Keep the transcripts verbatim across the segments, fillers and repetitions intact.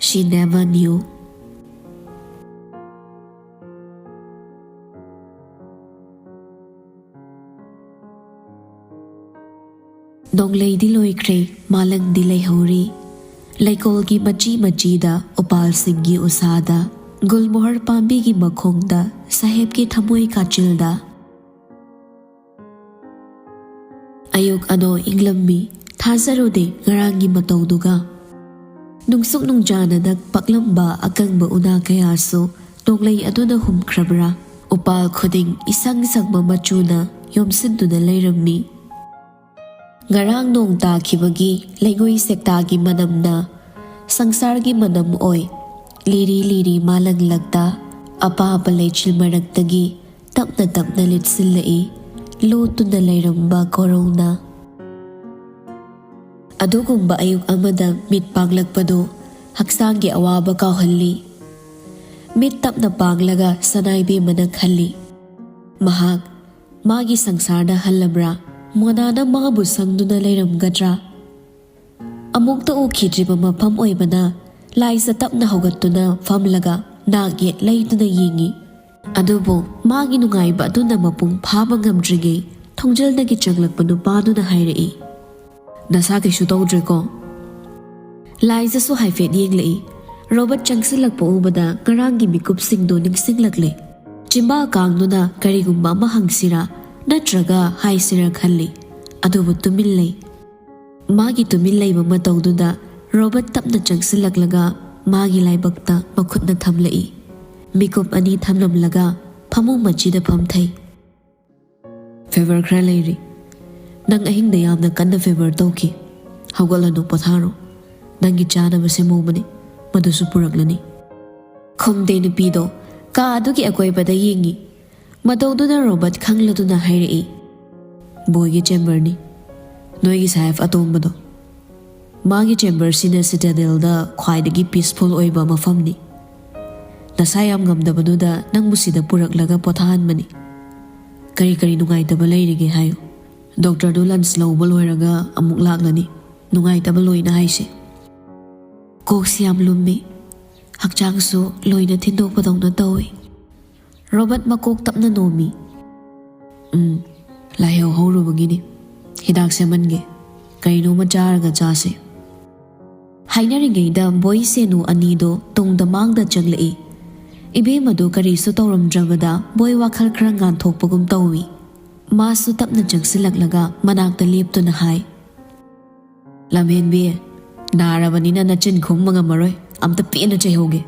She never knew. ꯅꯣꯡꯂꯩꯗꯤ ꯂꯣꯏꯈ꯭ꯔꯦ, ꯃꯥꯂꯪꯗꯤ ꯂꯩꯍꯧꯔꯤ꯫ ꯂꯩꯀꯣꯜꯒꯤ ꯃꯆꯤ ꯃꯆꯤꯗ, ꯎꯄꯥꯜꯁꯤꯡꯒꯤ ꯎꯁꯥꯗ, ꯒꯨꯜꯃꯣꯍꯔ ꯄꯥꯝꯕꯤꯒꯤ ꯃꯈꯣꯡꯗ, ꯁꯥꯍꯦꯕꯀꯤ ꯊꯃꯣꯏ ꯀꯥꯆꯤꯜꯗ꯫ ꯑꯌꯨꯛ ꯑꯅꯣ ꯏꯪꯂꯝꯃꯤ, ꯊꯥꯖꯔꯨꯗꯦ ꯉꯔꯥꯡꯒꯤ ꯃꯇꯧꯗꯨꯒ꯫ ꯅꯨꯡꯁꯨꯛ ꯅꯨꯡꯖꯥꯅꯅ ꯄꯛꯂꯝꯕ ꯑꯀꯪꯕ ꯎꯅꯥ ꯀꯌꯥꯁꯨ ꯅꯣꯡꯂꯩ ꯑꯗꯨꯅ ꯍꯨꯝꯈ꯭ꯔꯕ꯭ꯔꯥ? ꯎꯄꯥꯜ ꯈꯨꯗꯤꯡ ꯏꯁꯪ ꯁꯪꯕ ꯃꯆꯨꯅ ꯌꯣꯝꯁꯤꯟꯗꯨꯅ ꯂꯩꯔꯝꯃꯤ꯫ ꯉꯔꯥꯡ ꯅꯣꯡ ꯇꯥꯈꯤꯕꯒꯤ ꯂꯩꯉꯣꯏ ꯁꯦꯛꯇꯥꯒꯤ ꯃꯅꯝꯅ ꯁꯪꯁꯥꯔꯒꯤ ꯃꯅꯝ ꯑꯣꯏ ꯂꯤꯔꯤ ꯂꯤꯔꯤ ꯃꯥꯂꯪꯂꯛꯇ ꯑꯄꯥꯕ ꯂꯩꯆꯤꯜ ꯃꯔꯛꯇꯒꯤ ꯇꯞꯅ ꯇꯞꯅ ꯂꯤꯠꯁꯤꯜꯂꯛꯏ, ꯂꯣꯠꯇꯨꯅ ꯂꯩꯔꯝꯕ ꯀꯣꯔꯧꯅ꯫ ꯑꯗꯨꯒꯨꯝꯕ ꯑꯌꯨꯛ ꯑꯃꯗ ꯃꯤꯠ ꯄꯥꯡꯂꯛꯄꯗꯨ ꯍꯛꯆꯥꯡꯒꯤ ꯑꯋꯥꯕ ꯀꯥꯎꯍꯜꯂꯤ꯫ ꯃꯤꯠ ꯇꯞꯅ ꯄꯥꯡꯂꯒ ꯁꯅꯥꯏꯕꯦꯝꯃꯅ ꯈꯜꯂꯤ, ꯃꯍꯥꯛ ꯃꯥꯒꯤ ꯁꯪꯁꯥꯔꯗ ꯍꯜꯂꯕ꯭ꯔꯥ? ꯃꯣꯅꯥꯅ ꯃꯥꯕꯨ ꯁꯪꯗꯨꯅ ꯂꯩꯔꯝꯒꯗ꯭ꯔꯥ? ꯑꯃꯨꯛꯇ ꯎꯈꯤꯗ꯭ꯔꯤꯕ ꯃꯐꯝ ꯑꯣꯏꯕꯅ ꯂꯥꯏꯖ ꯇꯞꯅ ꯍꯧꯒꯠꯇꯨꯅ ꯐꯝꯂꯒ ꯅꯥꯛ ꯌꯦꯠ ꯂꯩꯗꯨꯅ ꯌꯦꯡꯉꯤ꯫ ꯑꯗꯨꯕꯨ ꯃꯥꯒꯤ ꯅꯨꯡꯉꯥꯏꯕ ꯑꯗꯨꯅ ꯃꯄꯨꯡ ꯐꯥꯕ ꯉꯝꯗ꯭ꯔꯤꯉꯩ ꯊꯣꯡꯖꯜꯗꯒꯤ ꯆꯪꯂꯛꯄ ꯅꯨꯄꯥꯗꯨꯅ ꯍꯥꯏꯔꯛꯏ, "ꯅꯁꯥ ꯀꯩꯁꯨ ꯇꯧꯗ꯭ꯔꯦꯀꯣ?" ꯂꯥꯏꯖꯁꯨ ꯍꯥꯏꯐꯦꯠ ꯌꯦꯡꯂꯛꯏ꯫ ꯔꯣꯕꯔꯠ ꯆꯪꯁꯤꯜꯂꯛꯄ ꯎꯕꯗ ꯉꯔꯥꯡꯒꯤ ꯃꯤꯀꯨꯞꯁꯤꯡꯗꯨ ꯅꯤꯡꯁꯤꯡꯂꯛꯂꯦ꯫ ꯆꯤꯝꯕꯥꯜ ꯀꯥꯡꯗꯨꯅ ꯀꯔꯤꯒꯨꯝꯕ ꯑꯃ ꯍꯪꯁꯤꯔꯥ ꯅꯠꯇ꯭ꯔꯒ ꯍꯥꯏꯁꯤꯔꯥ ꯈꯜꯂꯤ꯫ ꯑꯗꯨꯕꯨ ꯇꯨꯃꯤꯟ ꯂꯩ꯫ ꯃꯥꯒꯤ ꯇꯨꯃꯤꯟ ꯂꯩꯕ ꯃꯇꯧꯗꯨꯗ ꯔꯣꯕꯔꯠ ꯇꯞꯅ ꯆꯪꯁꯤꯜꯂꯛꯂꯒ ꯃꯥꯒꯤ ꯂꯥꯏꯕꯛꯇ ꯃꯈꯨꯠꯅ ꯊꯝꯂꯛꯏ꯫ ꯃꯤꯀꯨꯞ ꯑꯅꯤ ꯊꯝꯂꯝꯂꯒ ꯐꯃꯨꯡ ꯃꯆꯤꯗ ꯐꯝꯊꯩ꯫ "ꯐꯦꯚꯔ ꯈꯔ ꯂꯩꯔꯤ꯫ ꯅꯪ ꯑꯍꯤꯡꯗ ꯌꯥꯝꯅ ꯀꯟꯅ ꯐꯦꯚꯔ ꯇꯧꯈꯤ꯫ ꯍꯧꯒꯠꯂꯅꯨ, ꯄꯣꯊꯥꯔꯣ꯫ ꯅꯪꯒꯤ ꯆꯥꯅꯕ ꯁꯦꯝꯍꯧꯕꯅꯤ, ꯃꯗꯨꯁꯨ ꯄꯨꯔꯛꯂꯅꯤ꯫" ꯈꯨꯝꯗꯦ ꯅꯨꯄꯤꯗꯣ ꯀꯥ ꯑꯗꯨꯒꯤ ꯑꯀꯣꯏꯕꯗ ꯌꯦꯡꯉꯤ꯫ ꯃꯇꯧꯗꯨꯗ ꯔꯣꯕꯔꯠ ꯈꯪꯂꯗꯨꯅ ꯍꯥꯏꯔꯛꯏ, "ꯕꯣꯏꯒꯤ ꯆꯦꯝꯕꯔꯅꯤ꯫ ꯅꯣꯏꯒꯤ ꯁꯥꯍꯦꯕ ꯑꯇꯣꯝꯕꯗꯣ꯫ ꯃꯥꯒꯤ ꯆꯦꯝꯕꯔꯁꯤꯅ ꯁꯤꯇꯥꯗꯦꯜꯗ ꯈ꯭ꯋꯥꯏꯗꯒꯤ ꯄꯤꯁꯐꯨꯜ ꯑꯣꯏꯕ ꯃꯐꯝꯅꯤ꯫ ꯅꯁꯥ ꯌꯥꯝ ꯉꯝꯗꯕꯗꯨꯗ ꯅꯪꯕꯨ ꯁꯤꯗ ꯄꯨꯔꯛꯂꯒ ꯄꯣꯊꯥꯍꯟꯕꯅꯤ꯫ ꯀꯔꯤ ꯀꯔꯤ ꯅꯨꯡꯉꯥꯏꯇꯕ ꯂꯩꯔꯤꯒꯦ ꯍꯥꯏꯌꯨ꯫ ꯗꯣꯛꯇꯔꯗꯨ ꯂꯟꯁ ꯂꯧꯕ ꯂꯣꯏꯔꯒ ꯑꯃꯨꯛ ꯂꯥꯛꯂꯅꯤ꯫ ꯅꯨꯡꯉꯥꯏꯇꯕ ꯂꯣꯏꯅ ꯍꯥꯏꯁꯦ꯫" ꯀꯣꯛꯁꯤ ꯌꯥꯝ ꯂꯨꯝꯃꯤ꯫ ꯍꯛꯆꯥꯡꯁꯨ ꯂꯣꯏꯅ ꯊꯤꯟꯗꯣꯛꯄꯗꯧꯅ ꯇꯧꯏ꯫ ꯔꯣꯕꯔꯠ ꯃꯀꯣꯛ ꯇꯞꯅ ꯅꯣꯝꯃꯤ꯫ "ꯎꯝ, ꯂꯥꯏꯍꯧ ꯍꯧꯔꯨꯕꯒꯤꯅꯤ꯫ ꯍꯤꯗꯥꯛ ꯁꯦꯝꯍꯟꯒꯦ꯫ ꯀꯔꯤꯅꯣꯃ ꯆꯥꯔꯒ ꯆꯥꯁꯦ꯫" ꯍꯥꯏꯅꯔꯤꯉꯩꯗ ꯕꯣꯏ ꯁꯦꯅꯨ ꯑꯅꯤꯗꯣ ꯇꯨꯡꯗ ꯃꯥꯡꯗ ꯆꯪꯂꯛꯏ꯫ ꯏꯕꯦꯝꯃꯗꯨ ꯀꯔꯤꯁꯨ ꯇꯧꯔꯝꯗ꯭ꯔꯕꯗ ꯕꯣꯏ ꯋꯥꯈꯜ ꯈꯔ ꯉꯥꯟꯊꯣꯛꯄꯒꯨꯝ ꯇꯧꯏ꯫ ꯃꯥꯁꯨ ꯇꯞꯅ ꯆꯪꯁꯤꯜꯂꯛꯂꯒ ꯃꯅꯥꯛꯇ ꯂꯦꯞꯇꯨꯅ ꯍꯥꯏ, "ꯂꯝꯍꯦꯟꯕꯤ, ꯅꯥꯔꯕꯅꯤꯅ ꯅꯆꯤꯟ ꯈꯨꯝꯕ ꯉꯝꯃꯔꯣꯏ꯫ ꯑꯝꯇ ꯄꯦꯟꯅ ꯆꯩꯍꯧꯒꯦ꯫"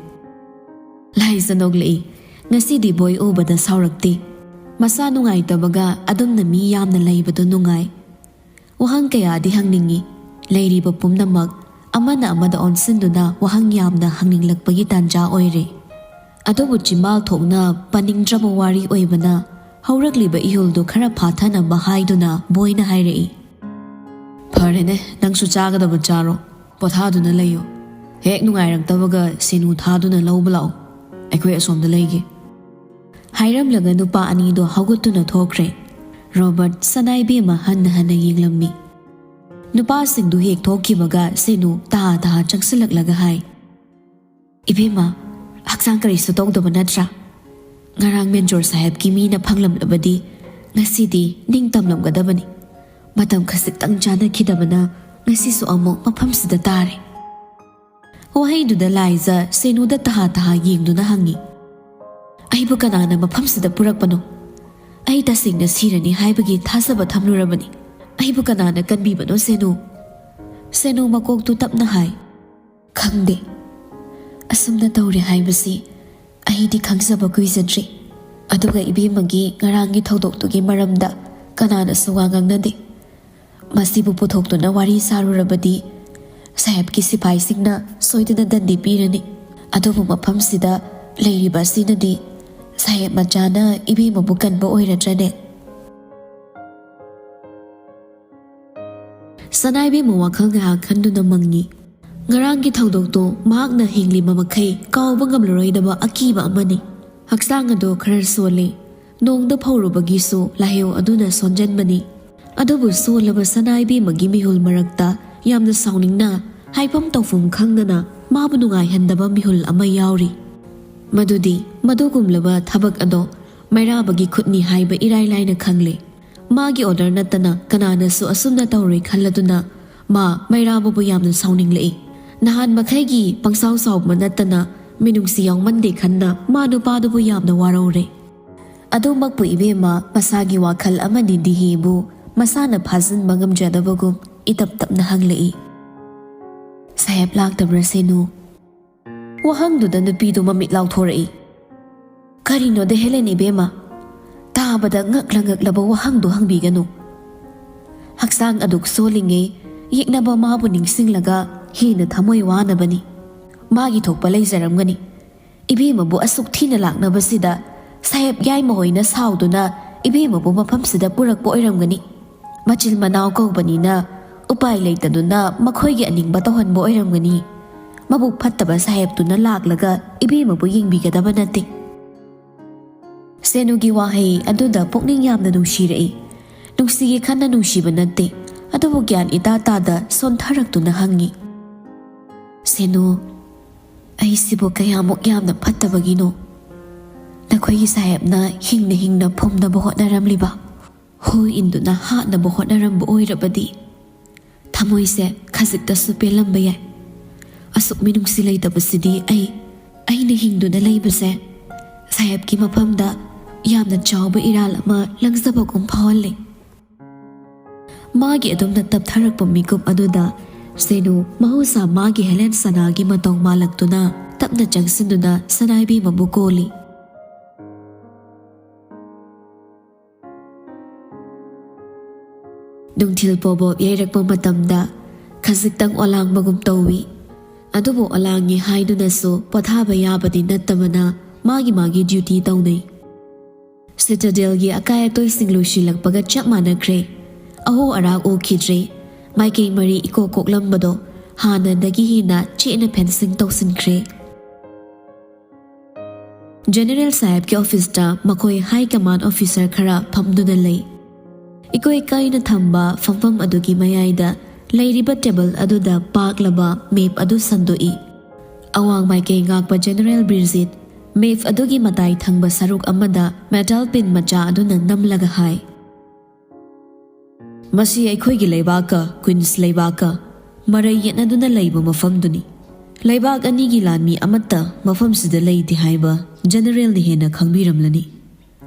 ꯂꯥꯏꯖ ꯅꯣꯛꯂꯛꯏ꯫ ꯉꯁꯤꯗꯤ ꯕꯣꯏ ꯎꯕꯗ ꯁꯥꯎꯔꯛꯇꯦ꯫ ꯃꯁꯥ ꯅꯨꯡꯉꯥꯏꯇꯕꯒ ꯑꯗꯨꯝꯅ ꯃꯤ ꯌꯥꯝꯅ ꯂꯩꯕꯗꯣ ꯅꯨꯡꯉꯥꯏ꯫ ꯋꯥꯍꯪ ꯀꯌꯥꯗꯤ ꯍꯪꯅꯤꯡꯏ꯫ ꯂꯩꯔꯤꯕ ꯄꯨꯝꯅꯃꯛ ꯑꯃꯅ ꯑꯃꯗ ꯑꯣꯟꯁꯤꯟꯗꯨꯅ ꯋꯥꯍꯪ ꯌꯥꯝꯅ ꯍꯪꯅꯤꯡꯂꯛꯄꯒꯤ ꯇꯥꯟꯖꯥ ꯑꯣꯏꯔꯦ꯫ ꯑꯗꯨꯕꯨ ꯆꯤꯝꯕꯥꯜ ꯊꯣꯛꯅ ꯄꯟꯅꯤꯡꯗ꯭ꯔꯕ ꯋꯥꯔꯤ ꯑꯣꯏꯕꯅ ꯍꯧꯔꯛꯂꯤꯕ ꯏꯍꯨꯜꯗꯨ ꯈꯔ ꯐꯥꯊꯅꯕ ꯍꯥꯏꯗꯨꯅ ꯕꯣꯏꯅ ꯍꯥꯏꯔꯛꯏ, "ꯐꯔꯦꯅꯦ, ꯅꯪꯁꯨ ꯆꯥꯒꯗꯕ ꯆꯥꯔꯣ, ꯄꯣꯊꯥꯗꯨꯅ ꯂꯩꯌꯨ꯫ ꯍꯦꯛ ꯅꯨꯡꯉꯥꯏꯔꯛꯇꯕꯒ ꯁꯦꯅꯨ ꯊꯥꯗꯨꯅ ꯂꯧꯕ ꯂꯥꯛꯎ꯫ ꯑꯩꯈꯣꯏ ꯑꯁꯣꯝꯗ ꯂꯩꯒꯦ꯫" ꯍꯥꯏꯔꯝꯂꯒ ꯅꯨꯄꯥ ꯑꯅꯤꯗꯣ ꯍꯧꯒꯠꯇꯨꯅ ꯊꯣꯛꯈ꯭ꯔꯦ꯫ ꯔꯣꯕꯔꯠ ꯁꯅꯥꯏꯕꯦꯝꯃ ꯍꯟꯅ ꯍꯟꯅ ꯌꯦꯡꯂꯝꯃꯤ꯫ ꯅꯨꯄꯥꯁꯤꯡꯗꯨ ꯍꯦꯛ ꯊꯣꯛꯈꯤꯕꯒ ꯁꯦꯅꯨ ꯇꯍꯥ ꯇꯍꯥ ꯆꯪꯁꯤꯜꯂꯛꯂꯒ ꯍꯥꯏ, "ꯏꯕꯦꯝꯃ, ꯍꯛꯆꯥꯡ ꯀꯔꯤꯁꯨ ꯇꯧꯗꯕ ꯅꯠꯇ꯭ꯔꯥ? ꯉꯔꯥꯡ ꯃꯦꯟꯖꯣꯔ ꯁꯥꯍꯦꯕꯀꯤ ꯃꯤꯅ ꯐꯪꯂꯝꯂꯕꯗꯤ ꯉꯁꯤꯗꯤ ꯅꯤꯡꯇꯝꯂꯝꯒꯗꯕꯅꯤ꯫ ꯃꯇꯝ ꯈꯖꯤꯛꯇꯪ ꯆꯥꯟꯅꯈꯤꯗꯕꯅ ꯉꯁꯤꯁꯨ ꯑꯃꯨꯛ ꯃꯐꯝꯁꯤꯗ ꯇꯥꯔꯦ꯫" ꯋꯥꯍꯩꯗꯨꯗ ꯂꯥꯏꯖ ꯁꯦꯅꯨꯗ ꯇꯍꯥ ꯇꯍꯥ ꯌꯦꯡꯗꯨꯅ ꯍꯪꯉꯤ, "ꯑꯩꯕꯨ ꯀꯅꯥꯅ ꯃꯐꯝꯁꯤꯗ ꯄꯨꯔꯛꯄꯅꯣ? ꯑꯩ ꯇꯁꯦꯡꯅ ꯁꯤꯔꯅꯤ ꯍꯥꯏꯕꯒꯤ ꯊꯥꯖꯕ ꯊꯝꯂꯨꯔꯕꯅꯤ꯫ ꯑꯩꯕꯨ ꯀꯅꯥꯅ ꯀꯟꯕꯤꯕꯅꯣ, ꯁꯦꯅꯨ?" ꯁꯦꯅꯨ ꯃꯀꯣꯛꯇꯨ ꯇꯞꯅ ꯍꯥꯏ, "ꯈꯪꯗꯦ꯫ ꯑꯁꯨꯝꯅ ꯇꯧꯔꯦ ꯍꯥꯏꯕꯁꯤ ꯑꯩꯗꯤ ꯈꯪꯖꯕ ꯀꯨꯏꯖꯗ꯭ꯔꯤ꯫ ꯑꯗꯨꯒ ꯏꯕꯦꯝꯃꯒꯤ ꯉꯔꯥꯡꯒꯤ ꯊꯧꯗꯣꯛꯇꯨꯒꯤ ꯃꯔꯝꯗ ꯀꯅꯥꯅꯁꯨ ꯋꯥ ꯉꯥꯡꯅꯗꯦ꯫ ꯃꯁꯤꯕꯨ ꯄꯨꯊꯣꯛꯇꯨꯅ ꯋꯥꯔꯤ ꯁꯥꯔꯨꯔꯕꯗꯤ ꯁꯥꯍꯦꯕꯀꯤ ꯁꯤꯐꯥꯏꯁꯤꯡꯅ ꯁꯣꯏꯗꯅ ꯗꯟꯗꯤ ꯄꯤꯔꯅꯤ꯫ ꯑꯗꯨꯕꯨ ꯃꯐꯝꯁꯤꯗ ꯂꯩꯔꯤꯕ ꯑꯁꯤꯅꯗꯤ ꯁꯥꯍꯦꯕ ꯃꯆꯥꯅ ꯏꯕꯦꯝꯃꯕꯨ ꯀꯟꯕ ꯑꯣꯏꯔꯗ꯭ꯔꯅꯦ?" ꯁꯅꯥꯏꯕꯦꯝꯃ ꯋꯥꯈꯜ ꯉꯥꯏꯍꯥꯛ ꯈꯟꯗꯨꯅ ꯃꯪꯉꯤ꯫ ꯉꯔꯥꯡꯒꯤ ꯊꯧꯗꯣꯛꯇꯨ ꯃꯍꯥꯛꯅ ꯍꯤꯡꯂꯤꯕ ꯃꯈꯩ ꯀꯥꯎꯕ ꯉꯝꯂꯔꯣꯏꯗꯕ ꯑꯀꯤꯕ ꯑꯃꯅꯤ꯫ ꯍꯛꯆꯥꯡ ꯑꯗꯨ ꯈꯔ ꯁꯣꯜꯂꯤ꯫ ꯅꯣꯡꯗ ꯐꯧꯔꯨꯕꯒꯤꯁꯨ ꯂꯥꯏꯍꯧ ꯑꯗꯨꯅ ꯁꯣꯟꯖꯟꯕꯅꯤ꯫ ꯑꯗꯨꯕꯨ ꯁꯣꯜꯂꯕ ꯁꯅꯥꯏꯕꯦꯝꯃꯒꯤ ꯃꯤꯍꯨꯜ ꯃꯔꯛꯇ ꯌꯥꯝꯅ ꯁꯥꯎꯅꯤꯡꯅ ꯍꯥꯏꯐꯝ ꯇꯧꯐꯝ ꯈꯪꯗꯅ ꯃꯥꯕꯨ ꯅꯨꯡꯉꯥꯏꯍꯟꯗꯕ ꯃꯤꯍꯨꯜ ꯑꯃ ꯌꯥꯎꯔꯤ꯫ ꯃꯗꯨꯗꯤ ꯃꯗꯨꯒꯨꯝꯂꯕ ꯊꯕꯛ ꯑꯗꯣ ꯃꯩꯔꯥꯕꯒꯤ ꯈꯨꯠꯅꯤ ꯍꯥꯏꯕ ꯏꯔꯥꯏ ꯂꯥꯏꯅ ꯈꯪꯂꯦ꯫ ꯃꯥꯒꯤ ꯑꯣꯔꯗꯔ ꯅꯠꯇꯅ ꯀꯅꯥꯅꯁꯨ ꯑꯁꯨꯝꯅ ꯇꯧꯔꯣꯏ ꯈꯜꯂꯗꯨꯅ ꯃꯥ ꯃꯩꯔꯥꯕꯕꯨ ꯌꯥꯝꯅ ꯁꯥꯎꯅꯤꯡꯂꯛꯏ꯫ ꯅꯍꯥꯟ ꯃꯈꯩꯒꯤ ꯄꯪꯁꯥꯎ ꯁꯥꯎꯕ ꯅꯠꯇꯅ ꯃꯤꯅꯨꯡꯁꯤ ꯌꯥꯎꯃꯟꯗꯦ ꯈꯟꯅ ꯃꯥ ꯅꯨꯄꯥꯗꯨꯕꯨ ꯌꯥꯝꯅ ꯋꯥꯔꯧꯔꯦ꯫ ꯑꯗꯨꯃꯛꯄꯨ ꯏꯕꯦꯝꯃ ꯃꯁꯥꯒꯤ ꯋꯥꯈꯜ ꯑꯃꯗꯤ ꯗꯤꯍꯤꯕꯨ ꯃꯁꯥꯅ ꯐꯥꯖꯤꯟꯕ ꯉꯝꯖꯗꯕꯒꯨꯝ ꯏꯇꯞ ꯇꯞꯅ ꯍꯪꯂꯛꯏ꯫ "ꯁꯥꯍꯦꯕ ꯂꯥꯛꯇꯕ꯭ꯔꯥ ꯁꯦꯅꯨ?" ꯋꯥꯍꯪꯗꯨꯗ ꯅꯨꯄꯤꯗꯨ ꯃꯃꯤꯠ ꯂꯥꯎꯊꯣꯔꯛꯏ꯫ ꯀꯔꯤꯅꯣꯗ ꯍꯦꯂꯦꯟ ꯏꯕꯦꯝꯃ? ꯇꯥꯕꯗ ꯉꯛꯂ ꯉꯛꯂꯕ ꯋꯥꯍꯪꯗꯨ ꯍꯪꯕꯤꯒꯅꯨ꯫ ꯍꯛꯆꯥꯡ ꯑꯗꯨꯛ ꯁꯣꯜꯂꯤꯉꯩ ꯌꯦꯛꯅꯕ ꯃꯥꯕꯨ ꯅꯤꯡꯁꯤꯡꯂꯒ ꯍꯦꯟꯅ ꯊꯃꯣꯏ ꯋꯥꯅꯕꯅꯤ꯫ ꯃꯥꯒꯤ ꯊꯣꯛꯄ ꯂꯩꯖꯔꯝꯒꯅꯤ꯫ ꯏꯕꯦꯝꯃꯕꯨ ꯑꯁꯨꯛ ꯊꯤꯅ ꯂꯥꯛꯅꯕꯁꯤꯗ ꯁꯥꯍꯦꯕ ꯌꯥꯏꯃ ꯍꯣꯏꯅ ꯁꯥꯎꯗꯨꯅ ꯏꯕꯦꯝꯃꯕꯨ ꯃꯐꯝꯁꯤꯗ ꯄꯨꯔꯛꯄ ꯑꯣꯏꯔꯝꯒꯅꯤ꯫ ꯃꯆꯤꯟ ꯃꯅꯥꯎ ꯀꯧꯕꯅꯤꯅ ꯎꯄꯥꯏ ꯂꯩꯇꯗꯨꯅ ꯃꯈꯣꯏꯒꯤ ꯑꯅꯤꯡꯕ ꯇꯧꯍꯟꯕ ꯑꯣꯏꯔꯝꯒꯅꯤ꯫ ꯃꯕꯨꯛ ꯐꯠꯇꯕ ꯁꯥꯍꯦꯕꯇꯨꯅ ꯂꯥꯛꯂꯒ ꯏꯕꯦꯝꯃꯕꯨ ꯌꯦꯡꯕꯤꯒꯗꯕ ꯅꯠꯇꯦ꯫ ꯁꯦꯅꯨꯒꯤ ꯋꯥꯍꯩ ꯑꯗꯨꯗ ꯄꯨꯛꯅꯤꯡ ꯌꯥꯝꯅ ꯅꯨꯡꯁꯤꯔꯛꯏ꯫ ꯅꯨꯡꯁꯤꯒꯦ ꯈꯟꯅ ꯅꯨꯡꯁꯤꯕ ꯅꯠꯇꯦ, ꯑꯗꯨꯕꯨ ꯒ꯭ꯌꯥꯟ ꯏꯇꯥ ꯇꯥꯗ ꯁꯣꯟꯊꯔꯛꯇꯨꯅ ꯍꯪꯉꯤ꯫ "ꯁꯦꯅꯨ, ꯑꯩꯁꯤꯕꯨ ꯀꯌꯥꯃꯨꯛ ꯌꯥꯝꯅ ꯐꯠꯇꯕꯒꯤꯅꯣ? ꯅꯈꯣꯏꯒꯤ ꯁꯥꯍꯦꯕꯅ ꯍꯤꯡꯅ ꯍꯤꯡꯅ ꯐꯨꯝꯅꯕ ꯍꯣꯠꯅꯔꯝꯂꯤꯕ, ꯍꯨ ꯏꯟꯗꯨꯅ ꯍꯥꯠꯅꯕ ꯍꯣꯠꯅꯔꯝꯕ ꯑꯣꯏꯔꯕꯗꯤ ꯊꯃꯣꯏꯁꯦ ꯈꯖꯤꯛꯇꯁꯨ ꯄꯦꯜꯂꯝꯕ ꯌꯥꯏ꯫ ꯑꯁꯨꯛ ꯃꯤꯅꯨꯡꯁꯤ ꯂꯩꯇꯕꯁꯤꯗꯤ ꯑꯩ, ꯑꯩꯅ ꯍꯤꯡꯗꯨꯅ ꯂꯩꯕꯁꯦ ꯁꯥꯍꯦꯕꯀꯤ ꯃꯐꯝꯗ ꯌꯥꯝꯅ ꯆꯥꯎꯕ ꯏꯔꯥꯜ ꯑꯃ ꯂꯪꯖꯕꯒꯨꯝ ꯐꯥꯎꯍꯜꯂꯦ꯫" ꯃꯥꯒꯤ ꯑꯗꯨꯝꯅ ꯇꯞꯊꯔꯛꯄ ꯃꯤꯀꯨꯞ ꯑꯗꯨꯗ ꯁꯦꯅꯨ ꯃꯍꯧꯁꯥ ꯃꯥꯒꯤ ꯍꯦꯂꯦꯟ ꯁꯅꯥꯒꯤ ꯃꯇꯧ ꯃꯥꯜꯂꯛꯇꯨꯅ ꯇꯞꯅ ꯆꯪꯁꯤꯟꯗꯨꯅ ꯁꯅꯥ ꯏꯕꯦꯝꯃꯕꯨ ꯀꯣꯜꯂꯤ꯫ ꯅꯨꯡꯊꯤꯜ ꯄꯣꯕꯣꯞ ꯌꯩꯔꯛꯄ ꯃꯇꯝꯗ ꯈꯖꯤꯛꯇꯪ ꯑꯣꯂꯥꯡꯕꯒꯨꯝ ꯇꯧꯏ꯫ ꯑꯗꯨꯕꯨ ꯑꯣꯂꯥꯡꯉꯤ ꯍꯥꯏꯗꯨꯅꯁꯨ ꯄꯣꯊꯥꯕ ꯌꯥꯕꯗꯤ ꯅꯠꯇꯕꯅ ꯃꯥꯒꯤ ꯃꯥꯒꯤ ꯗ꯭ꯌꯨꯇꯤ ꯇꯧꯅꯩ꯫ ꯁꯤꯇꯥꯗꯦꯜꯒꯤ ꯑꯀꯥꯏ ꯑꯇꯣꯏꯁꯤꯡ ꯂꯣꯏꯁꯤꯜꯂꯛꯄꯒ ꯆꯞ ꯃꯥꯟꯅꯈ꯭ꯔꯦ꯫ ꯑꯍꯣ ꯑꯔꯥꯛ ꯎꯈꯤꯗ꯭ꯔꯦ꯫ ꯃꯥꯏꯀꯩ ꯃꯔꯤ ꯏꯀꯣꯛ ꯀꯣꯛꯂꯝꯕꯗꯣ ꯍꯥꯟꯅꯗꯒꯤ ꯍꯦꯟꯅ ꯆꯦꯠꯅ ꯐꯦꯟꯁꯤꯡ ꯇꯧꯁꯤꯟꯈ꯭ꯔꯦ꯫ ꯖꯦꯅꯔꯦꯜ ꯁꯥꯍꯦꯕꯀꯤ ꯑꯣꯐꯤꯁꯇ ꯃꯈꯣꯏ ꯍꯥꯏ ꯀꯃꯥꯟ ꯑꯣꯐꯤꯁꯔ ꯈꯔ ꯐꯝꯗꯨꯅ ꯂꯩ꯫ ꯏꯀꯣꯏ ꯀꯥꯏꯅ ꯊꯝꯕ ꯐꯝꯐꯝ ꯑꯗꯨꯒꯤ ꯃꯌꯥꯏꯗ ꯂꯩꯔꯤꯕ ꯇꯦꯕꯜ ꯑꯗꯨꯗ ꯄꯥꯛꯂꯕ ꯃꯦꯞ ꯑꯗꯨ ꯁꯟꯗꯣꯛꯏ꯫ ꯑꯋꯥꯡ ꯃꯥꯏꯀꯩ ꯉꯥꯛꯄ ꯖꯦꯅꯔꯦꯜ ꯕ꯭ꯔꯤꯖꯤꯠ ꯃꯦꯞ ꯑꯗꯨꯒꯤ ꯃꯇꯥꯏ ꯊꯪꯕ ꯁꯔꯨꯛ ꯑꯃꯗ ꯃꯦꯇꯥꯜ ꯄꯤꯟ ꯃꯆꯥ ꯑꯗꯨꯅ ꯅꯝꯂꯒ ꯍꯥꯏ, "ꯃꯁꯤ ꯑꯩꯈꯣꯏꯒꯤ ꯂꯩꯕꯥꯛꯀ ꯀ꯭ꯋꯤꯟꯁ ꯂꯩꯕꯥꯛꯀ ꯃꯔꯩ ꯌꯦꯠꯅꯗꯨꯅ ꯂꯩꯕ ꯃꯐꯝꯗꯨꯅꯤ꯫ ꯂꯩꯕꯥꯛ ꯑꯅꯤꯒꯤ ꯂꯥꯟꯃꯤ ꯑꯃꯠꯇ ꯃꯐꯝꯁꯤꯗ ꯂꯩꯇꯦ ꯍꯥꯏꯕ ꯖꯦꯅꯔꯦꯜꯅ ꯍꯦꯟꯅ ꯈꯪꯕꯤꯔꯝꯂꯅꯤ꯫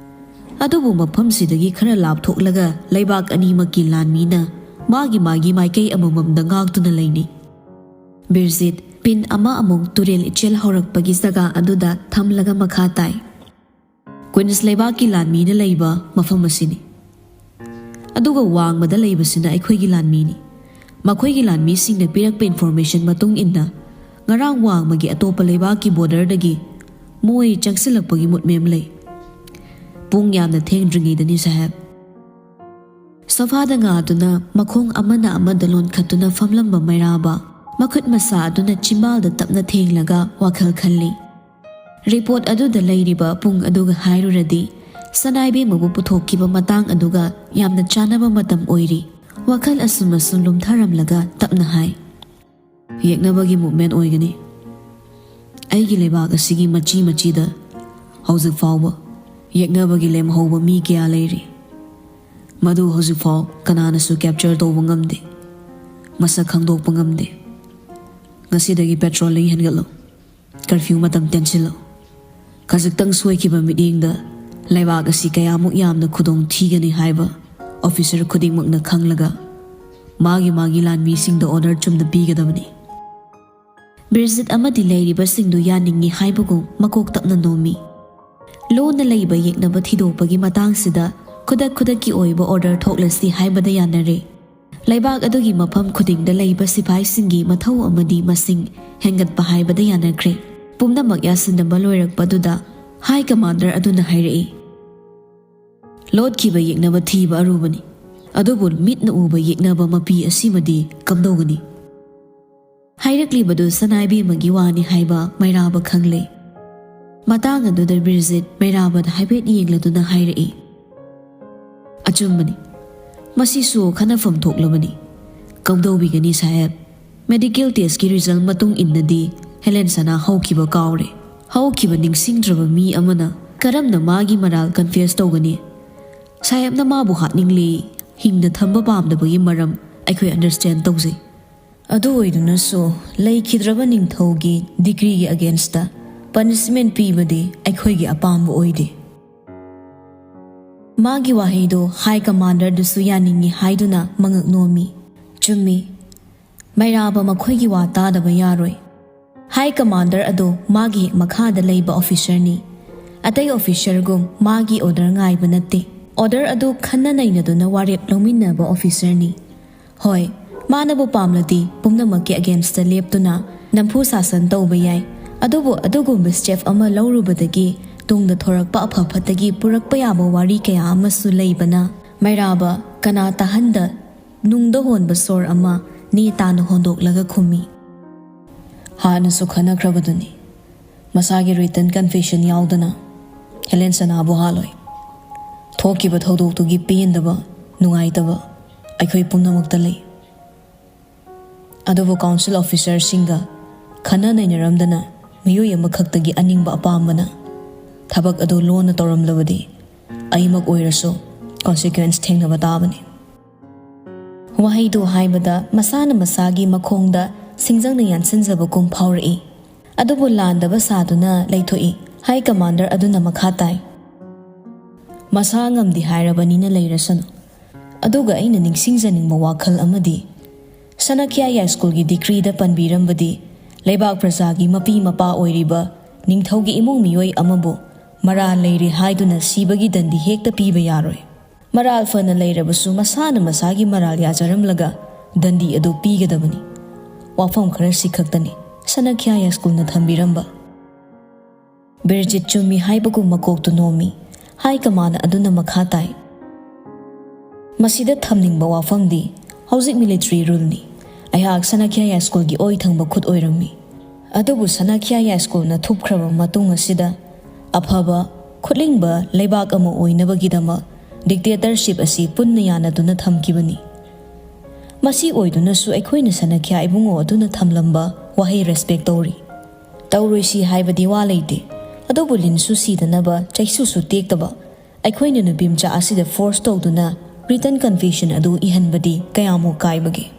ꯑꯗꯨꯕꯨ ꯃꯐꯝꯁꯤꯗꯒꯤ ꯈꯔ ꯂꯥꯞꯊꯣꯛꯂꯒ ꯂꯩꯕꯥꯛ ꯑꯅꯤꯃꯛꯀꯤ ꯂꯥꯟꯃꯤꯅ ꯃꯥꯒꯤ ꯃꯥꯒꯤ ꯃꯥꯏꯀꯩ ꯑꯃꯃꯝꯗ ꯉꯥꯛꯇꯨꯅ ꯂꯩꯅꯤ꯫" ꯕꯤꯔꯖꯤꯠ ꯄꯤꯟ ꯑꯃ ꯑꯃꯨꯛ ꯇꯨꯔꯦꯜ ꯏꯆꯦꯜ ꯍꯧꯔꯛꯄꯒꯤ ꯖꯒꯥ ꯑꯗꯨꯗ ꯊꯝꯂꯒ ꯃꯈꯥ ꯇꯥꯏ, "ꯀ꯭ꯋꯤꯟꯁ ꯂꯩꯕꯥꯛꯀꯤ ꯂꯥꯟꯃꯤꯅ ꯂꯩꯕ ꯃꯐꯝ ꯑꯁꯤꯅꯤ꯫ ꯑꯗꯨꯒ ꯋꯥꯡꯃꯗ ꯂꯩꯕꯁꯤꯅ ꯑꯩꯈꯣꯏꯒꯤ ꯂꯥꯟꯃꯤꯅꯤ꯫ ꯃꯈꯣꯏꯒꯤ ꯂꯥꯟꯃꯤꯁꯤꯡꯅ ꯄꯤꯔꯛꯄ ꯏꯟꯐꯣꯔꯃꯦꯁꯟ ꯃꯇꯨꯡ ꯏꯟꯅ ꯉꯔꯥꯡ ꯋꯥꯡꯃꯒꯤ ꯑꯇꯣꯞꯄ ꯂꯩꯕꯥꯛꯀꯤ ꯕꯣꯔꯗꯔꯗꯒꯤ ꯃꯣꯏ ꯆꯪꯁꯤꯜꯂꯛꯄꯒꯤ ꯃꯨꯞꯃꯦꯟ ꯂꯩ꯫ ꯄꯨꯡ ꯌꯥꯝꯅ ꯊꯦꯡꯗ꯭ꯔꯤꯉꯩꯗꯅꯤ, ꯁꯥꯍꯦꯕ꯫" ꯁꯣꯐꯥꯗ ꯉꯥꯗꯨꯅ ꯃꯈꯣꯡ ꯑꯃꯅ ꯑꯃꯗ ꯂꯣꯟꯈꯠꯇꯨꯅ ꯐꯝꯂꯝꯕ ꯃꯩꯔꯥꯕ ꯃꯈꯨꯠ ꯃꯁꯥ ꯑꯗꯨꯅ ꯆꯤꯝꯕꯥꯜꯗ ꯇꯞꯅ ꯊꯦꯡꯂꯒ ꯋꯥꯈꯜ ꯈꯜꯂꯤ꯫ ꯔꯤꯄꯣꯔꯠ ꯑꯗꯨꯗ ꯂꯩꯔꯤꯕ ꯄꯨꯡ ꯑꯗꯨꯒ ꯍꯥꯏꯔꯨꯔꯗꯤ ꯁꯅꯥꯏꯕꯦꯝꯃꯕꯨ ꯄꯨꯊꯣꯛꯈꯤꯕ ꯃꯇꯥꯡ ꯑꯗꯨꯒ ꯌꯥꯝꯅ ꯆꯥꯟꯅꯕ ꯃꯇꯝ ꯑꯣꯏꯔꯤ꯫ ꯋꯥꯈꯜ ꯑꯁꯨꯝ ꯑꯁꯨꯝ ꯂꯨꯝꯊꯔꯝꯂꯒ ꯇꯞꯅ ꯍꯥꯏ, "ꯌꯦꯛꯅꯕꯒꯤ ꯃꯨꯞꯃꯦꯟ ꯑꯣꯏꯒꯅꯤ꯫ ꯑꯩꯒꯤ ꯂꯩꯕꯥꯛ ꯑꯁꯤꯒꯤ ꯃꯆꯤ ꯃꯆꯤꯗ ꯍꯧꯖꯤꯛ ꯐꯥꯎꯕ ꯌꯦꯛꯅꯕꯒꯤ ꯂꯦꯝꯍꯧꯕ ꯃꯤ ꯀꯌꯥ ꯂꯩꯔꯤ꯫ ꯃꯗꯨ ꯍꯧꯖꯤꯛꯐꯥꯎ ꯀꯅꯥꯅꯁꯨ ꯀꯦꯞꯆꯔ ꯇꯧꯕ ꯉꯝꯗꯦ꯫ ꯃꯁꯛ ꯈꯪꯗꯣꯛꯄ ꯉꯝꯗꯦ꯫ ꯉꯁꯤꯗꯒꯤ ꯄꯦꯇ꯭ꯔꯣꯂꯤꯡ ꯍꯦꯟꯒꯠꯂꯨ꯫ ꯀꯔꯐ꯭ꯌꯨ ꯃꯇꯝ ꯇꯦꯟꯁꯤꯜꯂꯨ꯫ ꯈꯖꯤꯛꯇꯪ ꯁꯣꯏꯈꯤꯕ ꯃꯤꯠꯌꯦꯡꯗ ꯂꯩꯕꯥꯛ ꯑꯁꯤ ꯀꯌꯥꯃꯨꯛ ꯌꯥꯝꯅ ꯈꯨꯗꯣꯡ ꯊꯤꯒꯅꯤ ꯍꯥꯏꯕ ꯑꯣꯐꯤꯁꯔ ꯈꯨꯗꯤꯡꯃꯛꯅ ꯈꯪꯂꯒ ꯃꯥꯒꯤ ꯃꯥꯒꯤ ꯂꯥꯟꯃꯤꯁꯤꯡꯗ ꯑꯣꯔꯗꯔ ꯆꯨꯝꯅ ꯄꯤꯒꯗꯕꯅꯤ꯫" ꯕꯤꯔꯖꯤꯠ ꯑꯃꯗꯤ ꯂꯩꯔꯤꯕꯁꯤꯡꯗꯨ ꯌꯥꯅꯤꯡꯏ ꯍꯥꯏꯕꯒꯨꯝ ꯃꯀꯣꯛ ꯇꯞꯅ ꯅꯣꯝꯃꯤ꯫ ꯂꯣꯟꯅ ꯂꯩꯕ ꯌꯦꯛꯅꯕ ꯊꯤꯗꯣꯛꯄꯒꯤ ꯃꯇꯥꯡꯁꯤꯗ ꯈꯨꯗꯛ ꯈꯨꯗꯛꯀꯤ ꯑꯣꯏꯕ ꯑꯣꯔꯗꯔ ꯊꯣꯛꯂꯁꯤ ꯍꯥꯏꯕꯗ ꯌꯥꯅꯔꯦ꯫ ꯂꯩꯕꯥꯛ ꯑꯗꯨꯒꯤ ꯃꯐꯝ ꯈꯨꯗꯤꯡꯗ ꯂꯩꯕ ꯁꯤꯐꯥꯏꯁꯤꯡꯒꯤ ꯃꯊꯧ ꯑꯃꯗꯤ ꯃꯁꯤꯡ ꯍꯦꯟꯒꯠꯄ ꯍꯥꯏꯕꯗ ꯌꯥꯅꯈ꯭ꯔꯦ꯫ ꯄꯨꯝꯅꯃꯛ ꯌꯥꯁꯤꯟꯅꯕ ꯂꯣꯏꯔꯛꯄꯗꯨꯗ ꯍꯥꯏ ꯀꯃꯥꯟꯗꯔ ꯑꯗꯨꯅ ꯍꯥꯏꯔꯛꯏ, "ꯂꯣꯠꯈꯤꯕ ꯌꯦꯛꯅꯕ ꯊꯤꯕ ꯑꯔꯨꯕꯅꯤ, ꯑꯗꯨꯕꯨ ꯃꯤꯠꯅ ꯎꯕ ꯌꯦꯛꯅꯕ ꯃꯄꯤ ꯑꯁꯤꯃꯗꯤ ꯀꯝꯗꯧꯒꯅꯤ?" ꯍꯥꯏꯔꯛꯂꯤꯕꯗꯨ ꯁꯅꯥꯏꯕꯦꯝꯃꯒꯤ ꯋꯥꯅꯤ ꯍꯥꯏꯕ ꯃꯩꯔꯥꯕ ꯈꯪꯂꯦ꯫ ꯃꯇꯥꯡ ꯑꯗꯨꯗ ꯕꯤꯔꯖꯤꯠ ꯃꯩꯔꯥꯕꯗ ꯍꯥꯏꯐꯦꯠ ꯌꯦꯡꯂꯗꯨꯅ ꯍꯥꯏꯔꯛꯏ, "ꯑꯆꯨꯝꯕꯅꯤ, ꯃꯁꯤꯁꯨ ꯈꯟꯅꯐꯝ ꯊꯣꯛꯂꯕꯅꯤ꯫ "ꯀꯝꯗꯧꯕꯤꯒꯅꯤ ꯁꯥꯍꯦꯕ? ꯃꯦꯗꯤꯀꯦꯜ ꯇꯦꯁꯀꯤ ꯔꯤꯖꯜ ꯃꯇꯨꯡ ꯏꯟꯅꯗꯤ ꯍꯦꯂꯦꯟ ꯁꯅꯥ ꯍꯧꯈꯤꯕ ꯀꯥꯎꯔꯦ꯫ ꯍꯧꯈꯤꯕ ꯅꯤꯡꯁꯤꯡꯗ꯭ꯔꯕ ꯃꯤ ꯑꯃꯅ ꯀꯔꯝꯅ ꯃꯥꯒꯤ ꯃꯔꯥꯜ ꯀꯟꯐꯦꯁ ꯇꯧꯒꯅꯤ? ꯁꯥꯍꯦꯕꯅ ꯃꯥꯕꯨ ꯍꯥꯠꯅꯤꯡꯂꯦ, ꯍꯤꯡꯅ ꯊꯝꯕ ꯄꯥꯝꯗꯕꯒꯤ ꯃꯔꯝ ꯑꯩꯈꯣꯏ ꯑꯟꯗꯔꯁꯇꯦꯟ ꯇꯧꯖꯩ꯫ ꯑꯗꯨ ꯑꯣꯏꯗꯨꯅꯁꯨ ꯂꯩꯈꯤꯗ꯭ꯔꯕ ꯅꯤꯡꯊꯧꯒꯤ ꯗꯤꯒ꯭ꯔꯤꯒꯤ ꯑꯒꯦꯟꯁꯇ ꯄꯅꯤꯁꯃꯦꯟ ꯄꯤꯕꯗꯤ ꯑꯩꯈꯣꯏꯒꯤ ꯑꯄꯥꯝꯕ ꯑꯣꯏꯗꯦ"꯫ ꯃꯥꯒꯤ ꯋꯥꯍꯩꯗꯣ ꯍꯥꯏ ꯀꯃꯥꯟꯗꯔꯗꯨꯁꯨ ꯌꯥꯅꯤꯡꯏ ꯍꯥꯏꯗꯨꯅ ꯃꯉꯛ ꯅꯣꯝꯃꯤ꯫ ꯆꯨꯝꯃꯤ, ꯃꯩꯔꯥꯕ ꯃꯈꯣꯏꯒꯤ ꯋꯥ ꯇꯥꯗꯕ ꯌꯥꯔꯣꯏ꯫ ꯍꯥꯏ ꯀꯃꯥꯟꯗꯔ ꯑꯗꯣ ꯃꯥꯒꯤ ꯍꯦꯛ ꯃꯈꯥꯗ ꯂꯩꯕ ꯑꯣꯐꯤꯁꯔꯅꯤ꯫ ꯑꯇꯩ ꯑꯣꯐꯤꯁꯔꯒꯨꯝ ꯃꯥꯒꯤ ꯑꯣꯔꯗꯔ ꯉꯥꯏꯕ ꯅꯠꯇꯦ꯫ ꯑꯣꯔꯗꯔ ꯑꯗꯨ ꯈꯟꯅ ꯅꯩꯅꯗꯨꯅ ꯋꯥꯔꯦꯞ ꯂꯧꯃꯤꯟꯅꯕ ꯑꯣꯐꯤꯁꯔꯅꯤ꯫ ꯍꯣꯏ, ꯃꯥꯅꯕꯨ ꯄꯥꯝꯂꯗꯤ ꯄꯨꯝꯅꯃꯛꯀꯤ ꯑꯒꯦꯟꯁꯇ ꯂꯦꯞꯇꯨꯅ ꯅꯝꯐꯨ ꯁꯥꯁꯟ ꯇꯧꯕ ꯌꯥꯏ꯫ ꯑꯗꯨꯕꯨ ꯑꯗꯨꯒꯨꯝꯕ ꯁ꯭ꯇꯦꯞ ꯑꯃ ꯂꯧꯔꯨꯕꯗꯒꯤ ꯇꯨꯡꯗ ꯊꯣꯔꯛꯄ ꯑꯐ ꯐꯠꯇꯒꯤ ꯄꯨꯔꯛꯄ ꯌꯥꯕ ꯋꯥꯔꯤ ꯀꯌꯥ ꯑꯃꯁꯨ ꯂꯩꯕꯅ ꯃꯩꯔꯥꯕ ꯀꯅꯥ ꯇꯥꯍꯟꯗ ꯅꯨꯡꯗ ꯍꯣꯟꯕ ꯁꯣꯔ ꯑꯃ ꯅꯦ ꯇꯥꯅ ꯍꯣꯟꯗꯣꯛꯂꯒ ꯈꯨꯝꯃꯤ꯫ "ꯍꯥꯟꯅꯁꯨ ꯈꯟꯅꯈ꯭ꯔꯕꯗꯨꯅꯤ꯫ ꯃꯁꯥꯒꯤ ꯔꯤꯇꯟ ꯀꯟꯐꯦꯁꯟ ꯌꯥꯎꯗꯅ ꯍꯦꯂꯦꯟ ꯁꯅꯥꯕꯨ ꯍꯥꯠꯂꯣꯏ꯫ ꯊꯣꯛꯈꯤꯕ ꯊꯧꯗꯣꯛꯇꯨꯒꯤ ꯄꯦꯟꯗꯕ, ꯅꯨꯡꯉꯥꯏꯇꯕ ꯑꯩꯈꯣꯏ ꯄꯨꯝꯅꯃꯛꯇ ꯂꯩ꯫ ꯑꯗꯨꯕꯨ ꯀꯥꯎꯟꯁꯤꯜ ꯑꯣꯐꯤꯁꯔꯁꯤꯡꯒ ꯈꯟꯅ ꯅꯩꯅꯔꯝꯗꯅ ꯃꯤꯑꯣꯏ ꯑꯃꯈꯛꯇꯒꯤ ꯑꯅꯤꯡꯕ ꯑꯄꯥꯝꯕꯅ ꯊꯕꯛ ꯑꯗꯨ ꯂꯣꯟꯅ ꯇꯧꯔꯝꯂꯕꯗꯤ ꯑꯩꯃꯛ ꯑꯣꯏꯔꯁꯨ ꯀꯣꯟꯁꯤꯀ꯭ꯋꯦꯟꯁ ꯊꯦꯡꯅꯕ ꯇꯥꯕꯅꯤ"꯫ ꯋꯥꯍꯩꯗꯨ ꯍꯥꯏꯕꯗ ꯃꯁꯥꯅ ꯃꯁꯥꯒꯤ ꯃꯈꯣꯡꯗ ꯁꯤꯡꯖꯪꯅ ꯌꯥꯟꯁꯤꯟꯖꯕꯒꯨꯝ ꯐꯥꯎꯔꯛꯏ꯫ ꯑꯗꯨꯕꯨ ꯂꯥꯟꯗꯕ ꯁꯥꯗꯨꯅ ꯂꯩꯊꯣꯛꯏ꯫ ꯍꯥꯏ ꯀꯃꯥꯟꯗꯔ ꯑꯗꯨꯅ ꯃꯈꯥ ꯇꯥꯏ, "ꯃꯁꯥ ꯉꯝꯗꯦ ꯍꯥꯏꯔꯕꯅꯤꯅ ꯂꯩꯔꯁꯅꯨ꯫ ꯑꯗꯨꯒ ꯑꯩꯅ ꯅꯤꯡꯁꯤꯡꯖꯅꯤꯡꯕ ꯋꯥꯈꯜ ꯑꯃꯗꯤ, ꯁꯅꯈ꯭ꯌꯥ ꯌꯥꯏꯁ꯭ꯀꯨꯜꯒꯤ ꯗꯤꯀ꯭ꯔꯤꯗ ꯄꯟꯕꯤꯔꯝꯕꯗꯤ ꯂꯩꯕꯥꯛ ꯄ꯭ꯔꯖꯥꯒꯤ ꯃꯄꯤ ꯃꯄꯥ ꯑꯣꯏꯔꯤꯕ ꯅꯤꯡꯊꯧꯒꯤ ꯏꯃꯨꯡ ꯃꯤꯑꯣꯏ ꯑꯃꯕꯨ ꯃꯔꯥꯜ ꯂꯩꯔꯦ ꯍꯥꯏꯗꯨꯅ ꯁꯤꯕꯒꯤ ꯗꯟꯗꯤ ꯍꯦꯛꯇ ꯄꯤꯕ ꯌꯥꯔꯣꯏ꯫ ꯃꯔꯥꯜ ꯐꯅ ꯂꯩꯔꯕꯁꯨ ꯃꯁꯥꯅ ꯃꯁꯥꯒꯤ ꯃꯔꯥꯜ ꯌꯥꯖꯔꯝꯂꯒ ꯗꯟꯗꯤ ꯑꯗꯨ ꯄꯤꯒꯗꯕꯅꯤ꯫ ꯋꯥꯐꯝ ꯈꯔꯁꯤ ꯈꯛꯇꯅꯤ ꯁꯅꯈ꯭ꯌꯥ ꯌꯥꯏꯁ꯭ꯀꯨꯜꯅ ꯊꯝꯕꯤꯔꯝꯕ"꯫ ꯕꯤꯔꯖꯤꯠ ꯆꯨꯝꯃꯤ ꯍꯥꯏꯕꯒꯨꯝ ꯃꯀꯣꯛꯇꯨ ꯅꯣꯝꯃꯤ꯫ ꯍꯥꯏ ꯀꯃꯥꯟꯗꯔ ꯑꯗꯨꯅ ꯃꯈꯥ ꯇꯥꯏ, "ꯃꯁꯤꯗ ꯊꯝꯅꯤꯡꯕ ꯋꯥꯐꯝꯗꯤ ꯍꯧꯖꯤꯛ ꯃꯤꯂꯤꯇꯔꯤ ꯔꯨꯜꯅꯤ꯫ ꯑꯩꯍꯥꯛ ꯁꯅꯈ꯭ꯌꯥ ꯌꯥꯏꯁ꯭ꯀꯨꯜꯒꯤ ꯑꯣꯏ ꯊꯪꯕ ꯈꯨꯠ ꯑꯣꯏꯔꯝꯃꯤ꯫ ꯑꯗꯨꯕꯨ ꯁꯅꯈ꯭ꯌꯥ ꯌꯥꯏꯁ꯭ꯀꯨꯜꯅ ꯊꯨꯞꯈ꯭ꯔꯕ ꯃꯇꯨꯡ ꯑꯁꯤꯗ ꯑꯐꯕ, ꯈꯨꯠꯂꯤꯡꯕ ꯂꯩꯕꯥꯛ ꯑꯃ ꯑꯣꯏꯅꯕꯒꯤꯗꯃꯛ ꯗꯤꯛꯇꯦꯇꯔꯁꯤꯞ ꯑꯁꯤ ꯄꯨꯟꯅ ꯌꯥꯅꯗꯨꯅ ꯊꯝꯈꯤꯕꯅꯤ꯫ ꯃꯁꯤ ꯑꯣꯏꯗꯨꯅꯁꯨ ꯑꯩꯈꯣꯏꯅ ꯁꯅꯈ꯭ꯌꯥ ꯏꯕꯨꯡꯉꯣ ꯑꯗꯨꯅ ꯊꯝꯂꯝꯕ ꯋꯥꯍꯩ ꯔꯦꯁꯄꯦꯛ ꯇꯧꯔꯤ꯫ ꯇꯧꯔꯣꯏꯁꯤ ꯍꯥꯏꯕꯗꯤ ꯋꯥ ꯂꯩꯇꯦ, ꯑꯗꯨꯕꯨ ꯂꯤꯟꯁꯨ ꯁꯤꯗꯅꯕ, ꯆꯩꯁꯨꯁꯨ ꯇꯦꯛꯇꯕ ꯑꯩꯈꯣꯏꯅ ꯅꯨꯄꯤꯃꯆꯥ ꯑꯁꯤꯗ ꯐꯣꯔꯁ ꯇꯧꯗꯨꯅ ꯔꯤꯇꯟ ꯀꯟꯐꯦꯁꯟ ꯑꯗꯨ ꯏꯍꯟꯕꯗꯤ ꯀꯌꯥꯃꯨꯛ ꯀꯥꯏꯕꯒꯦ?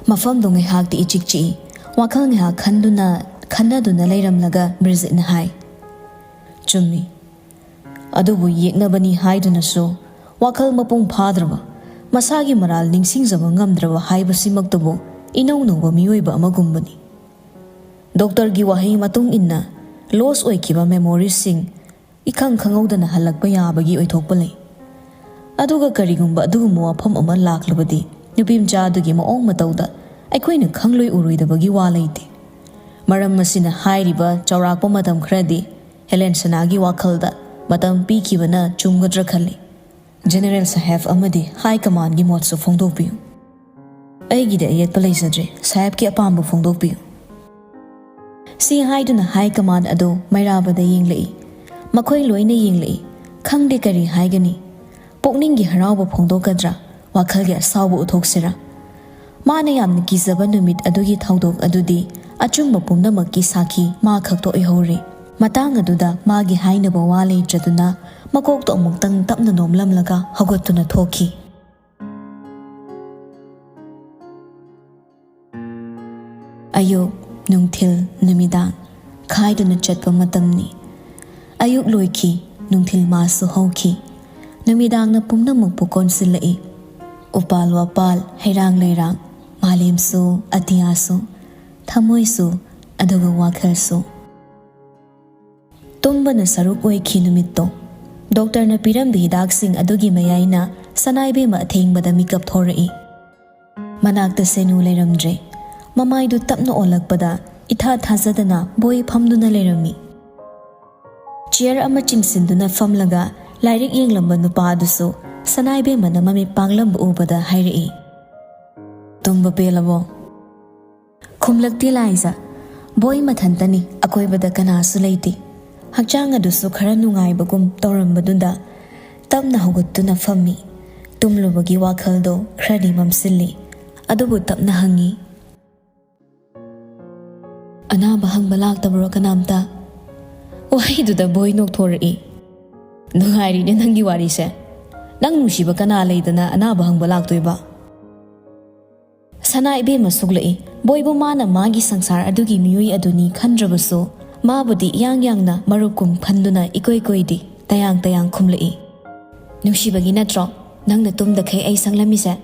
ꯃꯐꯝꯗꯨ ꯉꯥꯏꯍꯥꯛꯇꯤ ꯏꯆꯤꯛ ꯆꯤꯛꯏ꯫ ꯋꯥꯈꯜ ꯉꯥꯏꯍꯥꯛ ꯈꯟꯗꯨꯅ, ꯈꯟꯅꯗꯨꯅ ꯂꯩꯔꯝꯂꯒ ꯕ꯭ꯔꯤꯖꯤꯠꯅ ꯍꯥꯏ, "ꯆꯨꯝꯃꯤ꯫ ꯑꯗꯨꯕꯨ ꯌꯦꯛꯅꯕꯅꯤ ꯍꯥꯏꯗꯨꯅꯁꯨ ꯋꯥꯈꯜ ꯃꯄꯨꯡ ꯐꯥꯗ꯭ꯔꯕ, ꯃꯁꯥꯒꯤ ꯃꯔꯥꯜ ꯅꯤꯡꯁꯤꯡꯖꯕ ꯉꯝꯗ꯭ꯔꯕ ꯍꯥꯏꯕꯁꯤꯃꯛꯇꯕꯨ ꯏꯅꯧ ꯅꯧꯕ ꯃꯤꯑꯣꯏꯕ ꯑꯃꯒꯨꯝꯕꯅꯤ꯫ ꯗꯣꯛꯇꯔꯒꯤ ꯋꯥꯍꯩ ꯃꯇꯨꯡ ꯏꯟꯅ, ꯂꯣꯁ ꯑꯣꯏꯈꯤꯕ ꯃꯦꯃꯣꯔꯤꯁꯤꯡ ꯏꯈꯪ ꯈꯪꯍꯧꯗꯅ ꯍꯜꯂꯛꯄ ꯌꯥꯕꯒꯤ ꯑꯣꯏꯊꯣꯛꯄ ꯂꯩ꯫ ꯑꯗꯨꯒ ꯀꯔꯤꯒꯨꯝꯕ ꯑꯗꯨꯒꯨꯝꯕ ꯋꯥꯐꯝ ꯑꯃ ꯂꯥꯛꯂꯕꯗꯤ, ꯅꯨꯄꯤ ꯃꯆꯥ ꯑꯗꯨꯒꯤ ꯃꯑꯣꯡ ꯃꯇꯧꯗ ꯑꯩꯈꯣꯏꯅ ꯈꯪꯂꯣꯏ ꯎꯔꯣꯏꯗꯕꯒꯤ ꯋꯥ ꯂꯩꯇꯦ꯫ ꯃꯔꯝ ꯑꯁꯤꯅ ꯍꯥꯏꯔꯤꯕ ꯆꯥꯎꯔꯥꯛꯄ ꯃꯇꯝ ꯈꯔꯗꯤ ꯍꯦꯂꯦꯟ ꯁꯅꯥꯒꯤ ꯋꯥꯈꯜꯗ ꯃꯇꯝ ꯄꯤꯈꯤꯕꯅ ꯆꯨꯝꯒꯗ꯭ꯔꯥ ꯈꯜꯂꯤ꯫ ꯖꯦꯅꯦꯔꯦꯜ ꯁꯥꯍꯦꯕ ꯑꯃꯗꯤ ꯍꯥꯏ ꯀꯃꯥꯟꯒꯤ ꯃꯣꯠꯁꯨ ꯐꯣꯡꯗꯣꯛꯄꯤꯌꯨ꯫" "ꯑꯩꯒꯤꯗꯤ ꯑꯌꯦꯠꯄ ꯂꯩꯖꯗ꯭ꯔꯦ, ꯁꯥꯍꯦꯕꯀꯤ ꯑꯄꯥꯝꯕ ꯐꯣꯡꯗꯣꯛꯄꯤꯌꯨ꯫" ꯁꯤ ꯍꯥꯏꯗꯨꯅ ꯍꯥꯏ ꯀꯃꯥꯟ ꯑꯗꯨ ꯃꯩꯔꯥꯕꯗ ꯌꯦꯡꯂꯛꯏ꯫ ꯃꯈꯣꯏ ꯂꯣꯏꯅ ꯌꯦꯡꯂꯛꯏ꯫ ꯈꯪꯗꯦ ꯀꯔꯤ ꯍꯥꯏꯒꯅꯤ꯫ ꯄꯨꯛꯅꯤꯡꯒꯤ ꯍꯔꯥꯎꯕ ꯐꯣꯡꯗꯣꯛꯀꯗ꯭ꯔꯥ, ꯋꯥꯈꯜꯒꯤ ꯑꯁꯥꯎꯕ ꯎꯠꯊꯣꯛꯁꯤꯔꯥ? ꯃꯥꯅ ꯌꯥꯝꯅ ꯀꯤꯖꯕ ꯅꯨꯃꯤꯠ ꯑꯗꯨꯒꯤ ꯊꯧꯗꯣꯛ ꯑꯗꯨꯗꯤ ꯑꯆꯨꯝꯕ ꯄꯨꯝꯅꯃꯛꯀꯤ ꯁꯥꯈꯤ ꯃꯥ ꯈꯛꯇ ꯑꯣꯏꯍꯧꯔꯦ꯫ ꯃꯇꯥꯡ ꯑꯗꯨꯗ ꯃꯥꯒꯤ ꯍꯥꯏꯅꯕ ꯋꯥ ꯂꯩꯇ꯭ꯔꯗꯨꯅ ꯃꯀꯣꯛꯇꯣ ꯑꯃꯨꯛꯇꯪ ꯇꯞꯅ ꯅꯣꯝꯂꯝꯂꯒ ꯍꯧꯒꯠꯇꯨꯅ ꯊꯣꯛꯈꯤ꯫ ꯑꯌꯨꯛ, ꯅꯨꯡꯊꯤꯜ, ꯅꯨꯃꯤꯗꯥꯡ ꯈꯥꯏꯗꯨꯅ ꯆꯠꯄ ꯃꯇꯝꯅꯤ꯫ ꯑꯌꯨꯛ ꯂꯣꯏꯈꯤ, ꯅꯨꯡꯊꯤꯜ ꯃꯥꯁꯨ ꯍꯧꯈꯤ꯫ ꯅꯨꯃꯤꯗꯥꯡꯅ ꯄꯨꯝꯅꯃꯛꯄꯨ ꯀꯣꯟꯁꯤꯜꯂꯛꯏ꯫ ꯎꯄꯥꯜ ꯋꯥꯄꯥꯜ, ꯍꯩꯔꯥꯡ ꯂꯩꯔꯥꯡ, ꯃꯥꯂꯦꯝꯁꯨ, ꯑꯇꯤꯌꯥꯁꯨ, ꯊꯃꯣꯏꯁꯨ, ꯑꯗꯨꯒ ꯋꯥꯈꯜꯁꯨ꯫ ꯇꯨꯝꯕꯅ ꯁꯔꯨꯛ ꯑꯣꯏꯈꯤ ꯅꯨꯃꯤꯠꯇꯣ꯫ ꯗꯣꯛꯇꯔꯅ ꯄꯤꯔꯝꯕ ꯍꯤꯗꯥꯛꯁꯤꯡ ꯑꯗꯨꯒꯤ ꯃꯌꯥꯏꯅ ꯁꯅꯥꯏꯕꯦꯝꯃ ꯑꯊꯦꯡꯕꯗ ꯃꯤꯀꯞ ꯊꯣꯔꯛꯏ꯫ ꯃꯅꯥꯛꯇ ꯁꯦꯅꯨ ꯂꯩꯔꯝꯗ꯭ꯔꯦ꯫ ꯃꯃꯥꯏꯗꯨ ꯇꯞꯅ ꯑꯣꯜꯂꯛꯄꯗ ꯏꯊꯥ ꯊꯥꯖꯗꯅ ꯕꯣꯏ ꯐꯝꯗꯨꯅ ꯂꯩꯔꯝꯃꯤ꯫ ꯆꯤꯌꯔ ꯑꯃ ꯆꯤꯡꯁꯤꯟꯗꯨꯅ ꯐꯝꯂꯒ ꯂꯥꯏꯔꯤꯛ ꯌꯦꯡꯂꯝꯕ ꯅꯨꯄꯥ ꯑꯗꯨꯁꯨ ꯁꯅꯥꯏꯕꯦꯝꯃꯅ ꯃꯃꯤꯠ ꯄꯥꯡꯂꯝꯕ ꯎꯕꯗ ꯍꯥꯏꯔꯛꯏ, "ꯇꯨꯝꯕ ꯄꯦꯜꯂꯕꯣ?" ꯈꯨꯝꯂꯛꯇꯦ ꯂꯥꯏꯖ꯫ ꯕꯣꯏ ꯃꯊꯟꯇꯅꯤ, ꯑꯀꯣꯏꯕꯗ ꯀꯅꯥꯁꯨ ꯂꯩꯇꯦ꯫ ꯍꯛꯆꯥꯡ ꯑꯗꯨꯁꯨ ꯈꯔ ꯅꯨꯡꯉꯥꯏꯕꯒꯨꯝ ꯇꯧꯔꯝꯕꯗꯨꯗ ꯇꯞꯅ ꯍꯧꯒꯠꯇꯨꯅ ꯐꯝꯃꯤ꯫ ꯇꯨꯝꯂꯨꯕꯒꯤ ꯋꯥꯈꯜꯗꯣ ꯈꯔꯗꯤ ꯃꯝꯁꯤꯜꯂꯤ, ꯑꯗꯨꯕꯨ ꯇꯞꯅ ꯍꯪꯉꯤ, "ꯑꯅꯥꯕ ꯍꯪꯕ ꯂꯥꯛꯇꯕ꯭ꯔꯣ ꯀꯅꯥꯝꯇ?" ꯋꯥꯍꯩꯗꯨꯗ ꯕꯣꯏ ꯅꯣꯛꯊꯣꯔꯛꯏ꯫ "ꯅꯨꯡꯉꯥꯏꯔꯤꯅꯦ ꯅꯪꯒꯤ ꯋꯥꯔꯤꯁꯦ꯫ ꯅꯪ ꯅꯨꯡꯁꯤꯕ ꯀꯅꯥ ꯂꯩꯗꯅ ꯑꯅꯥꯕ ꯍꯪꯕ ꯂꯥꯛꯇꯣꯏꯕ?" ꯁꯅꯥ ꯏꯕꯦꯝꯃ ꯁꯨꯛꯂꯛꯏ꯫ ꯕꯣꯏꯕꯨ ꯃꯥꯅ ꯃꯥꯒꯤ ꯁꯪꯁꯥꯔ ꯑꯗꯨꯒꯤ ꯃꯤꯑꯣꯏ ꯑꯗꯨꯅꯤ ꯈꯟꯗ꯭ꯔꯕꯁꯨ, ꯃꯥꯕꯨꯗꯤ ꯏꯌꯥꯡ ꯌꯥꯡꯅ ꯃꯔꯨꯞꯀꯨꯝ ꯈꯟꯗꯨꯅ ꯏꯀꯣꯏ ꯀꯣꯏꯗꯦ, ꯇꯌꯥꯡ ꯇꯌꯥꯡ ꯈꯨꯝꯂꯛꯏ꯫ "ꯅꯨꯡꯁꯤꯕꯒꯤ ꯅꯠꯇ꯭ꯔꯣ ꯅꯪꯅ ꯇꯨꯝꯗꯈꯩ ꯑꯩ ꯁꯪꯂꯝꯃꯤꯁꯦ?"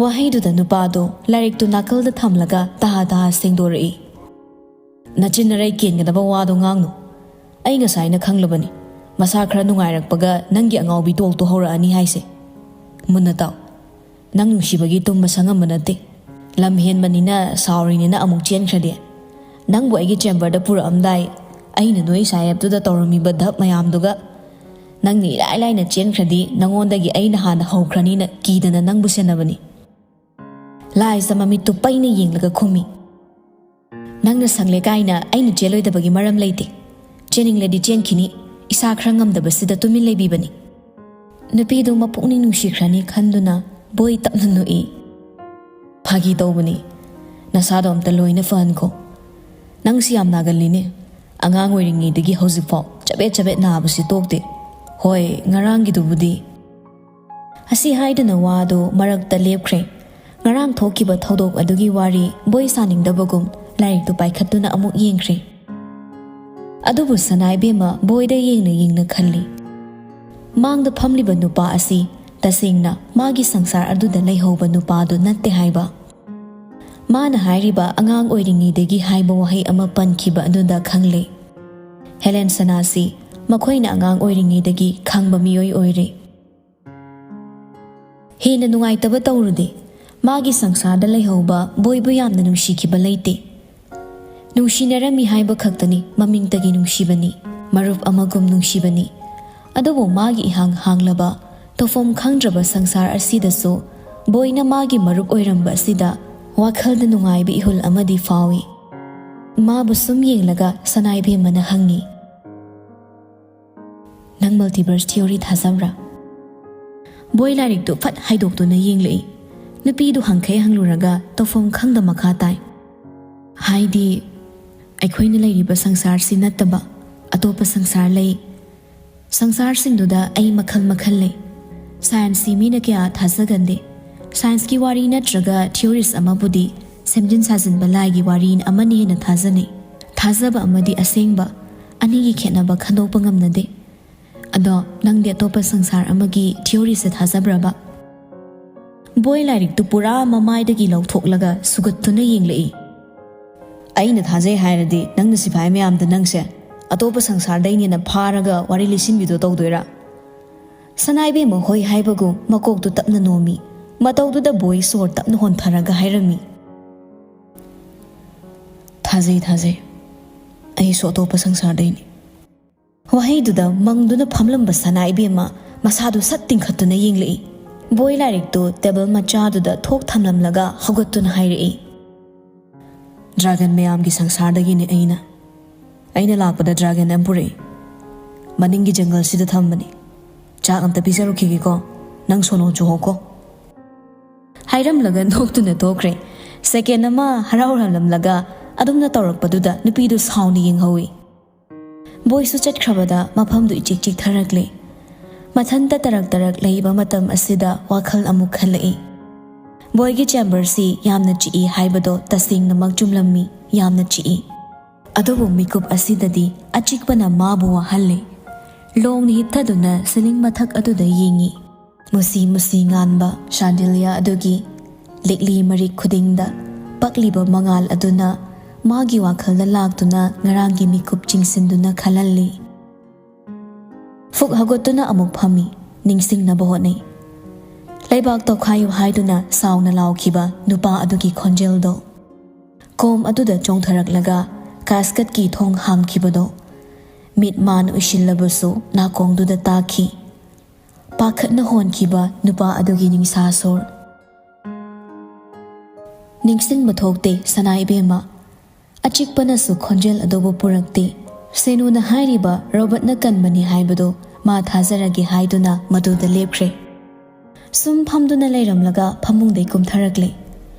ꯋꯥꯍꯩꯗꯨꯗ ꯅꯨꯄꯥꯗꯣ ꯂꯥꯏꯔꯤꯛꯇꯨ ꯅꯥꯀꯜꯗ ꯊꯝꯂꯒ ꯇꯍꯥ ꯇꯍꯥ ꯁꯦꯡꯗꯣꯔꯛꯏ꯫ "ꯅꯆꯤꯟ ꯅꯔꯩ ꯀꯦꯟꯒꯗꯕ ꯋꯥꯗꯣ ꯉꯥꯡꯅꯨ꯫ ꯑꯩ ꯉꯁꯥꯏꯅ ꯈꯪꯂꯕꯅꯤ, ꯃꯁꯥ ꯈꯔ ꯅꯨꯡꯉꯥꯏꯔꯛꯄꯒ ꯅꯪꯒꯤ ꯑꯉꯥꯎꯕꯤ ꯇꯣꯜꯇꯣ ꯍꯧꯔꯛꯑꯅꯤ ꯍꯥꯏꯁꯦ꯫ ꯃꯨꯟꯅ ꯇꯥꯎ, ꯅꯪ ꯅꯨꯡꯁꯤꯕꯒꯤ ꯇꯨꯝꯕ ꯁꯪꯉꯝꯕ ꯅꯠꯇꯦ꯫ ꯂꯝ ꯍꯦꯟꯕꯅꯤꯅ ꯁꯥꯎꯔꯤꯅꯤꯅ ꯑꯃꯨꯛ ꯆꯦꯟꯈ꯭ꯔꯗꯤ? ꯅꯪꯕꯨ ꯑꯩꯒꯤ ꯆꯦꯝꯕꯔꯗ ꯄꯨꯔꯛꯑꯝꯗꯥꯏ, ꯑꯩꯅ ꯅꯣꯏ ꯁꯥꯍꯦꯕꯇꯨꯗ ꯇꯧꯔꯝꯃꯤꯕ ꯙꯞ ꯃꯌꯥꯝꯗꯨꯒ ꯅꯪꯅ ꯏꯔꯥꯏ ꯂꯥꯏꯅ ꯆꯦꯟꯈ꯭ꯔꯗꯤ, ꯅꯉꯣꯟꯗꯒꯤ ꯑꯩꯅ ꯍꯥꯟꯅ ꯍꯧꯈ꯭ꯔꯅꯤꯅ ꯀꯤꯗꯅ ꯅꯪꯕꯨ ꯁꯦꯟꯅꯕꯅꯤ꯫" ꯂꯥꯏꯖ ꯃꯃꯤꯠꯇꯨ ꯄꯩꯅ ꯌꯦꯡꯂꯒ ꯈꯨꯝꯃꯤ꯫ "ꯅꯪꯅ ꯁꯪꯂꯦ ꯀꯥꯏꯅ ꯑꯩꯅ ꯆꯦꯜꯂꯣꯏꯗꯕꯒꯤ ꯃꯔꯝ ꯂꯩꯇꯦ꯫ ꯆꯦꯟꯅꯤꯡꯂꯗꯤ ꯆꯦꯟꯈꯤꯅꯤ, ꯏꯁꯥ ꯈꯔ ꯉꯝꯗꯕꯁꯤꯗ ꯇꯨꯃꯤꯟ ꯂꯩꯕꯤꯕꯅꯤ꯫" ꯅꯨꯄꯤꯗꯨ ꯃꯄꯨꯛꯅꯤꯡ ꯅꯨꯡꯁꯤꯈ꯭ꯔꯅꯤ ꯈꯟꯗꯨꯅ ꯕꯣꯏ ꯇꯞꯅ ꯅꯣꯛꯏ꯫ "ꯐꯥꯒꯤ ꯇꯧꯕꯅꯤ꯫ ꯅꯁꯥꯗꯣ ꯑꯝꯇ ꯂꯣꯏꯅ ꯐꯍꯟꯈꯣ꯫ ꯅꯪꯁꯤ ꯌꯥꯝ ꯅꯥꯒꯜꯂꯤꯅꯦ꯫ ꯑꯉꯥꯡ ꯑꯣꯏꯔꯤꯉꯩꯗꯒꯤ ꯍꯧꯖꯤꯛꯐꯥꯎ ꯆꯕꯦꯠ ꯆꯕꯦꯠ ꯅꯥꯕꯁꯤ ꯇꯣꯛꯇꯦ꯫ ꯍꯣꯏ, ꯉꯔꯥꯡꯒꯤꯗꯨꯕꯨꯗꯤ꯫" ꯑꯁꯤ ꯍꯥꯏꯗꯨꯅ ꯋꯥꯗꯨ ꯃꯔꯛꯇ ꯂꯦꯞꯈ꯭ꯔꯦ꯫ ꯉꯔꯥꯡ ꯊꯣꯛꯈꯤꯕ ꯊꯧꯗꯣꯛ ꯑꯗꯨꯒꯤ ꯋꯥꯔꯤ ꯕꯣꯏ ꯁꯥꯅꯤꯡꯗꯕꯒꯨꯝ ꯂꯥꯏꯔꯤꯛꯇꯨ ꯄꯥꯏꯈꯠꯇꯨꯅ ꯑꯃꯨꯛ ꯌꯦꯡꯈ꯭ꯔꯦ꯫ ꯑꯗꯨꯕꯨ ꯁꯅꯥ ꯏꯕꯦꯝꯃ ꯕꯣꯏꯗ ꯌꯦꯡꯅ ꯌꯦꯡꯅ ꯈꯜꯂꯤ, ꯃꯥꯡꯗ ꯐꯝꯂꯤꯕ ꯅꯨꯄꯥ ꯑꯁꯤ ꯇꯁꯦꯡꯅ ꯃꯥꯒꯤ ꯁꯪꯁꯥꯔ ꯑꯗꯨꯗ ꯂꯩꯍꯧꯕ ꯅꯨꯄꯥꯗꯨ ꯅꯠꯇꯦ ꯍꯥꯏꯕ꯫ ꯃꯥꯅ ꯍꯥꯏꯔꯤꯕ "ꯑꯉꯥꯡ ꯑꯣꯏꯔꯤꯉꯩꯗꯒꯤ" ꯍꯥꯏꯕ ꯋꯥꯍꯩ ꯑꯃ ꯄꯟꯈꯤꯕ ꯑꯗꯨꯗ ꯈꯪꯂꯦ꯫ ꯍꯦꯂꯦꯟ ꯁꯅꯥꯁꯤ ꯃꯈꯣꯏꯅ ꯑꯉꯥꯡ ꯑꯣꯏꯔꯤꯉꯩꯗꯒꯤ ꯈꯪꯕ ꯃꯤꯑꯣꯏ ꯑꯣꯏꯔꯦ꯫ ꯍꯦꯟꯅ ꯅꯨꯡꯉꯥꯏꯇꯕ ꯇꯧꯔꯨꯗꯦ꯫ ꯃꯥꯒꯤ ꯁꯪꯁꯥꯔꯗ ꯂꯩꯍꯧꯕ ꯕꯣꯏꯕꯨ ꯌꯥꯝꯅ ꯅꯨꯡꯁꯤꯈꯤꯕ ꯂꯩꯇꯦ꯫ ꯅꯨꯡꯁꯤꯅꯔꯝꯃꯤ ꯍꯥꯏꯕ ꯈꯛꯇꯅꯤ ꯃꯃꯤꯡꯇꯒꯤ ꯅꯨꯡꯁꯤꯕꯅꯤ, ꯃꯔꯨꯞ ꯑꯃꯒꯨꯝ ꯅꯨꯡꯁꯤꯕꯅꯤ꯫ ꯑꯗꯨꯕꯨ ꯃꯥꯒꯤ ꯏꯍꯥꯡ ꯍꯥꯡꯂꯕ, ꯇꯧꯐꯝ ꯈꯪꯗ꯭ꯔꯕ ꯁꯪꯁꯥꯔ ꯑꯁꯤꯗꯁꯨ ꯕꯣꯏꯅ ꯃꯥꯒꯤ ꯃꯔꯨꯞ ꯑꯣꯏꯔꯝꯕ ꯑꯁꯤꯗ ꯋꯥꯈꯜꯗ ꯅꯨꯡꯉꯥꯏꯕ ꯏꯍꯨꯜ ꯑꯃꯗꯤ ꯐꯥꯎꯏ꯫ ꯃꯥꯕꯨ ꯁꯨꯝ ꯌꯦꯡꯂꯒ ꯁꯅꯥꯏꯕꯦꯝꯃꯅ ꯍꯪꯉꯤ, "ꯅꯪ multiverse theory ꯊꯥꯖꯕ꯭ꯔꯥ?" ꯕꯣꯏ ꯂꯥꯏꯔꯤꯛꯇꯨ ꯐꯠ ꯍꯥꯏꯗꯣꯛꯇꯨꯅ ꯌꯦꯡꯂꯛꯏ꯫ ꯅꯨꯄꯤꯗꯨ ꯍꯪꯈꯩ ꯍꯪꯂꯨꯔꯒ ꯇꯧꯐꯝ ꯈꯪꯗ ꯃꯈꯥ ꯇꯥꯏ꯫ ꯍꯥꯏꯗꯤ, ꯑꯩꯈꯣꯏꯅ ꯂꯩꯔꯤꯕ ꯁꯪꯁꯥꯔꯁꯤ ꯅꯠꯇꯕ ꯑꯇꯣꯞꯄ ꯁꯪꯁꯥꯔ ꯂꯩ꯫ ꯁꯪꯁꯥꯔꯁꯤꯡꯗꯨꯗ ꯑꯩ ꯃꯈꯜ ꯃꯈꯜ ꯂꯩ꯫ ꯁꯥꯏꯟꯁꯁꯤ ꯃꯤꯅ ꯀꯌꯥ ꯊꯥꯖꯒꯟꯗꯦ꯫ ꯁꯥꯏꯟꯁꯀꯤ ꯋꯥꯔꯤ ꯅꯠꯇ꯭ꯔꯒ ꯊꯤꯑꯣꯔꯤꯁ ꯑꯃꯕꯨꯗꯤ ꯁꯦꯝꯖꯤꯟ ꯁꯥꯖꯤꯟꯕ ꯂꯥꯏꯒꯤ ꯋꯥꯔꯤ ꯑꯃꯅ ꯍꯦꯟꯅ ꯊꯥꯖꯅꯩ꯫ ꯊꯥꯖꯕ ꯑꯃꯗꯤ ꯑꯁꯦꯡꯕ, ꯑꯅꯤꯒꯤ ꯈꯦꯠꯅꯕ ꯈꯟꯗꯣꯛꯄ ꯉꯝꯅꯗꯦ꯫ ꯑꯗꯣ ꯅꯪꯗꯤ ꯑꯇꯣꯞꯄ ꯁꯪꯁꯥꯔ ꯑꯃꯒꯤ ꯊꯤꯑꯣꯔꯤꯁꯦ ꯊꯥꯖꯕ꯭ꯔꯕ? ꯕꯣꯏ ꯂꯥꯏꯔꯤꯛꯇꯨ ꯄꯨꯔꯥ ꯃꯃꯥꯏꯗꯒꯤ ꯂꯧꯊꯣꯛꯂꯒ ꯁꯨꯒꯠꯇꯨꯅ ꯌꯦꯡꯂꯛꯏ꯫ ꯑꯩꯅ ꯊꯥꯖꯩ ꯍꯥꯏꯔꯗꯤ ꯅꯪꯅ ꯁꯤꯐꯥꯏ ꯃꯌꯥꯝꯗ ꯅꯪꯁꯦ ꯑꯇꯣꯞꯄ ꯁꯪꯁꯥꯔꯗꯩꯅꯦꯅ ꯐꯥꯔꯒ ꯋꯥꯔꯤ ꯂꯤꯁꯤꯟꯕꯤꯗꯣ ꯇꯧꯗꯣꯏꯔꯥ? ꯁꯅꯥꯏꯕꯦꯝꯃ ꯍꯣꯏ ꯍꯥꯏꯕꯒꯨꯝ ꯃꯀꯣꯛꯇꯨ ꯇꯞꯅ ꯅꯣꯝꯃꯤ꯫ ꯃꯇꯧꯗꯨꯗ ꯕꯣꯏ ꯁꯣꯔ ꯇꯞꯅ ꯍꯣꯟꯊꯔꯒ ꯍꯥꯏꯔꯝꯃꯤ꯫ ꯊꯥꯖꯩ, ꯊꯥꯖꯩ꯫ ꯑꯩꯁꯨ ꯑꯇꯣꯞꯄ ꯁꯪꯁꯥꯔꯗꯩꯅꯤ꯫ ꯋꯥꯍꯩꯗꯨꯗ ꯃꯪꯗꯨꯅ ꯐꯝꯂꯝꯕ ꯁꯅꯥ ꯏꯕꯦꯝꯃ ꯃꯁꯥꯗꯨ ꯁꯠ ꯇꯤꯡꯈꯠꯇꯨꯅ ꯌꯦꯡꯂꯛꯏ꯫ ꯕꯣꯏ ꯂꯥꯏꯔꯤꯛꯇꯨ ꯇꯦꯕꯜ ꯃꯆꯥꯗꯨꯗ ꯊꯣꯛ ꯊꯝꯂꯝꯂꯒ ꯍꯧꯒꯠꯇꯨꯅ ꯍꯥꯏꯔꯛꯏ, "ꯗ꯭ꯔꯥꯒꯟ ꯃꯌꯥꯝꯒꯤ ꯁꯪꯁꯥꯔꯗꯒꯤꯅꯤ ꯑꯩꯅ꯫ ꯑꯩꯅ ꯂꯥꯛꯄꯗ ꯗ꯭ꯔꯥꯒꯟ ꯑꯃ ꯄꯨꯔꯛꯏ꯫ ꯃꯅꯤꯡꯒꯤ ꯖꯪꯒꯜꯁꯤꯗ ꯊꯝꯕꯅꯤ꯫ ꯆꯥꯛ ꯑꯝꯇ ꯄꯤꯖꯔꯨꯈꯤꯒꯦꯀꯣ꯫ ꯅꯪ ꯁꯣꯅꯣ ꯆꯨꯍꯧꯀꯣ꯫" ꯍꯥꯏꯔꯝꯂꯒ ꯅꯣꯛꯇꯨꯅ ꯊꯣꯛꯈ꯭ꯔꯦ꯫ ꯁꯦꯀꯦꯟ ꯑꯃ ꯍꯔꯥꯎ ꯍꯔꯥꯎꯂꯝꯂꯒ ꯑꯗꯨꯝꯅ ꯇꯧꯔꯛꯄꯗꯨꯗ ꯅꯨꯄꯤꯗꯨ ꯁꯥꯎꯅ ꯌꯦꯡꯍꯧꯏ꯫ ꯕꯣꯏꯁꯨ ꯆꯠꯈ꯭ꯔꯕꯗ ꯃꯐꯝꯗꯨ ꯏꯆꯤꯛ ꯆꯤꯛꯊꯔꯛꯂꯦ꯫ ꯃꯊꯟꯇ ꯇꯔꯛ ꯇꯔꯛ ꯂꯩꯕ ꯃꯇꯝ ꯑꯁꯤꯗ ꯋꯥꯈꯜ ꯑꯃꯨꯛ ꯈꯜꯂꯛꯏ꯫ ꯕꯣꯏꯒꯤ ꯆꯦꯝꯕꯔꯁꯤ ꯌꯥꯝꯅ ꯆꯤꯛꯏ ꯍꯥꯏꯕꯗꯣ ꯇꯁꯦꯡꯅꯃꯛ ꯆꯨꯝꯂꯝꯃꯤ, ꯌꯥꯝꯅ ꯆꯤꯛꯏ꯫ ꯑꯗꯨꯕꯨ ꯃꯤꯀꯨꯞ ꯑꯁꯤꯗꯗꯤ ꯑꯆꯤꯛꯄꯅ ꯃꯥꯕꯨ ꯋꯥꯍꯜꯂꯦ꯫ ꯂꯣꯡꯅ ꯍꯤꯞꯊꯗꯨꯅ ꯁꯤꯂꯤꯡ ꯃꯊꯛ ꯑꯗꯨꯗ ꯌꯦꯡꯏ꯫ ꯃꯨꯁꯤ ꯃꯨꯁꯤ ꯉꯥꯟꯕ ꯁꯥꯟꯗꯤꯂꯤꯌꯥ ꯑꯗꯨꯒꯤ ꯂꯤꯛꯂꯤ ꯃꯔꯤꯛ ꯈꯨꯗꯤꯡꯗ ꯄꯛꯂꯤꯕ ꯃꯉꯥꯜ ꯑꯗꯨꯅ ꯃꯥꯒꯤ ꯋꯥꯈꯜꯗ ꯂꯥꯛꯇꯨꯅ ꯉꯔꯥꯡꯒꯤ ꯃꯤꯀꯨꯞ ꯆꯤꯡꯁꯤꯟꯗꯨꯅ ꯈꯜꯍꯜꯂꯤ꯫ ꯐꯨꯛ ꯍꯧꯒꯠꯇꯨꯅ ꯑꯃꯨꯛ ꯐꯝꯃꯤ, ꯅꯤꯡꯁꯤꯡꯅꯕ ꯍꯣꯠꯅꯩ꯫ ꯂꯩꯕꯥꯛ ꯇꯧꯈꯥꯏꯌꯨ ꯍꯥꯏꯗꯨꯅ ꯁꯥꯎꯅ ꯂꯥꯎꯈꯤꯕ ꯅꯨꯄꯥ ꯑꯗꯨꯒꯤ ꯈꯣꯟꯖꯦꯜꯗꯣ꯫ ꯀꯣꯝ ꯑꯗꯨꯗ ꯆꯣꯡꯊꯔꯛꯂꯒ ꯀꯥꯁꯀꯠꯀꯤ ꯊꯣꯡ ꯍꯥꯡꯈꯤꯕꯗꯣ꯫ ꯃꯤꯠ ꯃꯥꯅ ꯎꯏꯁꯤꯜꯂꯕꯁꯨ ꯅꯥꯀꯣꯡꯗꯨꯗ ꯇꯥꯈꯤ꯫ ꯄꯥꯈꯠꯅ ꯍꯣꯟꯈꯤꯕ ꯅꯨꯄꯥ ꯑꯗꯨꯒꯤ ꯅꯤꯡꯁꯥ ꯁꯣꯔ꯫ ꯅꯤꯡꯁꯤꯡꯕ ꯊꯣꯛꯇꯦ ꯁꯅꯥ ꯏꯕꯦꯝꯃ꯫ ꯑꯆꯤꯛꯄꯅꯁꯨ ꯈꯣꯟꯖꯦꯜ ꯑꯗꯨꯕꯨ ꯄꯨꯔꯛꯇꯦ꯫ ꯁꯦꯅꯨꯅ ꯍꯥꯏꯔꯤꯕ ꯔꯣꯕꯣꯠꯅ ꯀꯟꯕꯅꯤ ꯍꯥꯏꯕꯗꯨ ꯃꯥ ꯊꯥꯖꯔꯒꯦ ꯍꯥꯏꯗꯨꯅ ꯃꯗꯨꯗ ꯂꯦꯞꯈ꯭ꯔꯦ꯫ ꯁꯨꯝ ꯐꯝꯗꯨꯅ ꯂꯩꯔꯝꯂꯒ ꯐꯃꯨꯡꯗꯩ ꯀꯨꯝꯊꯔꯛꯂꯦ꯫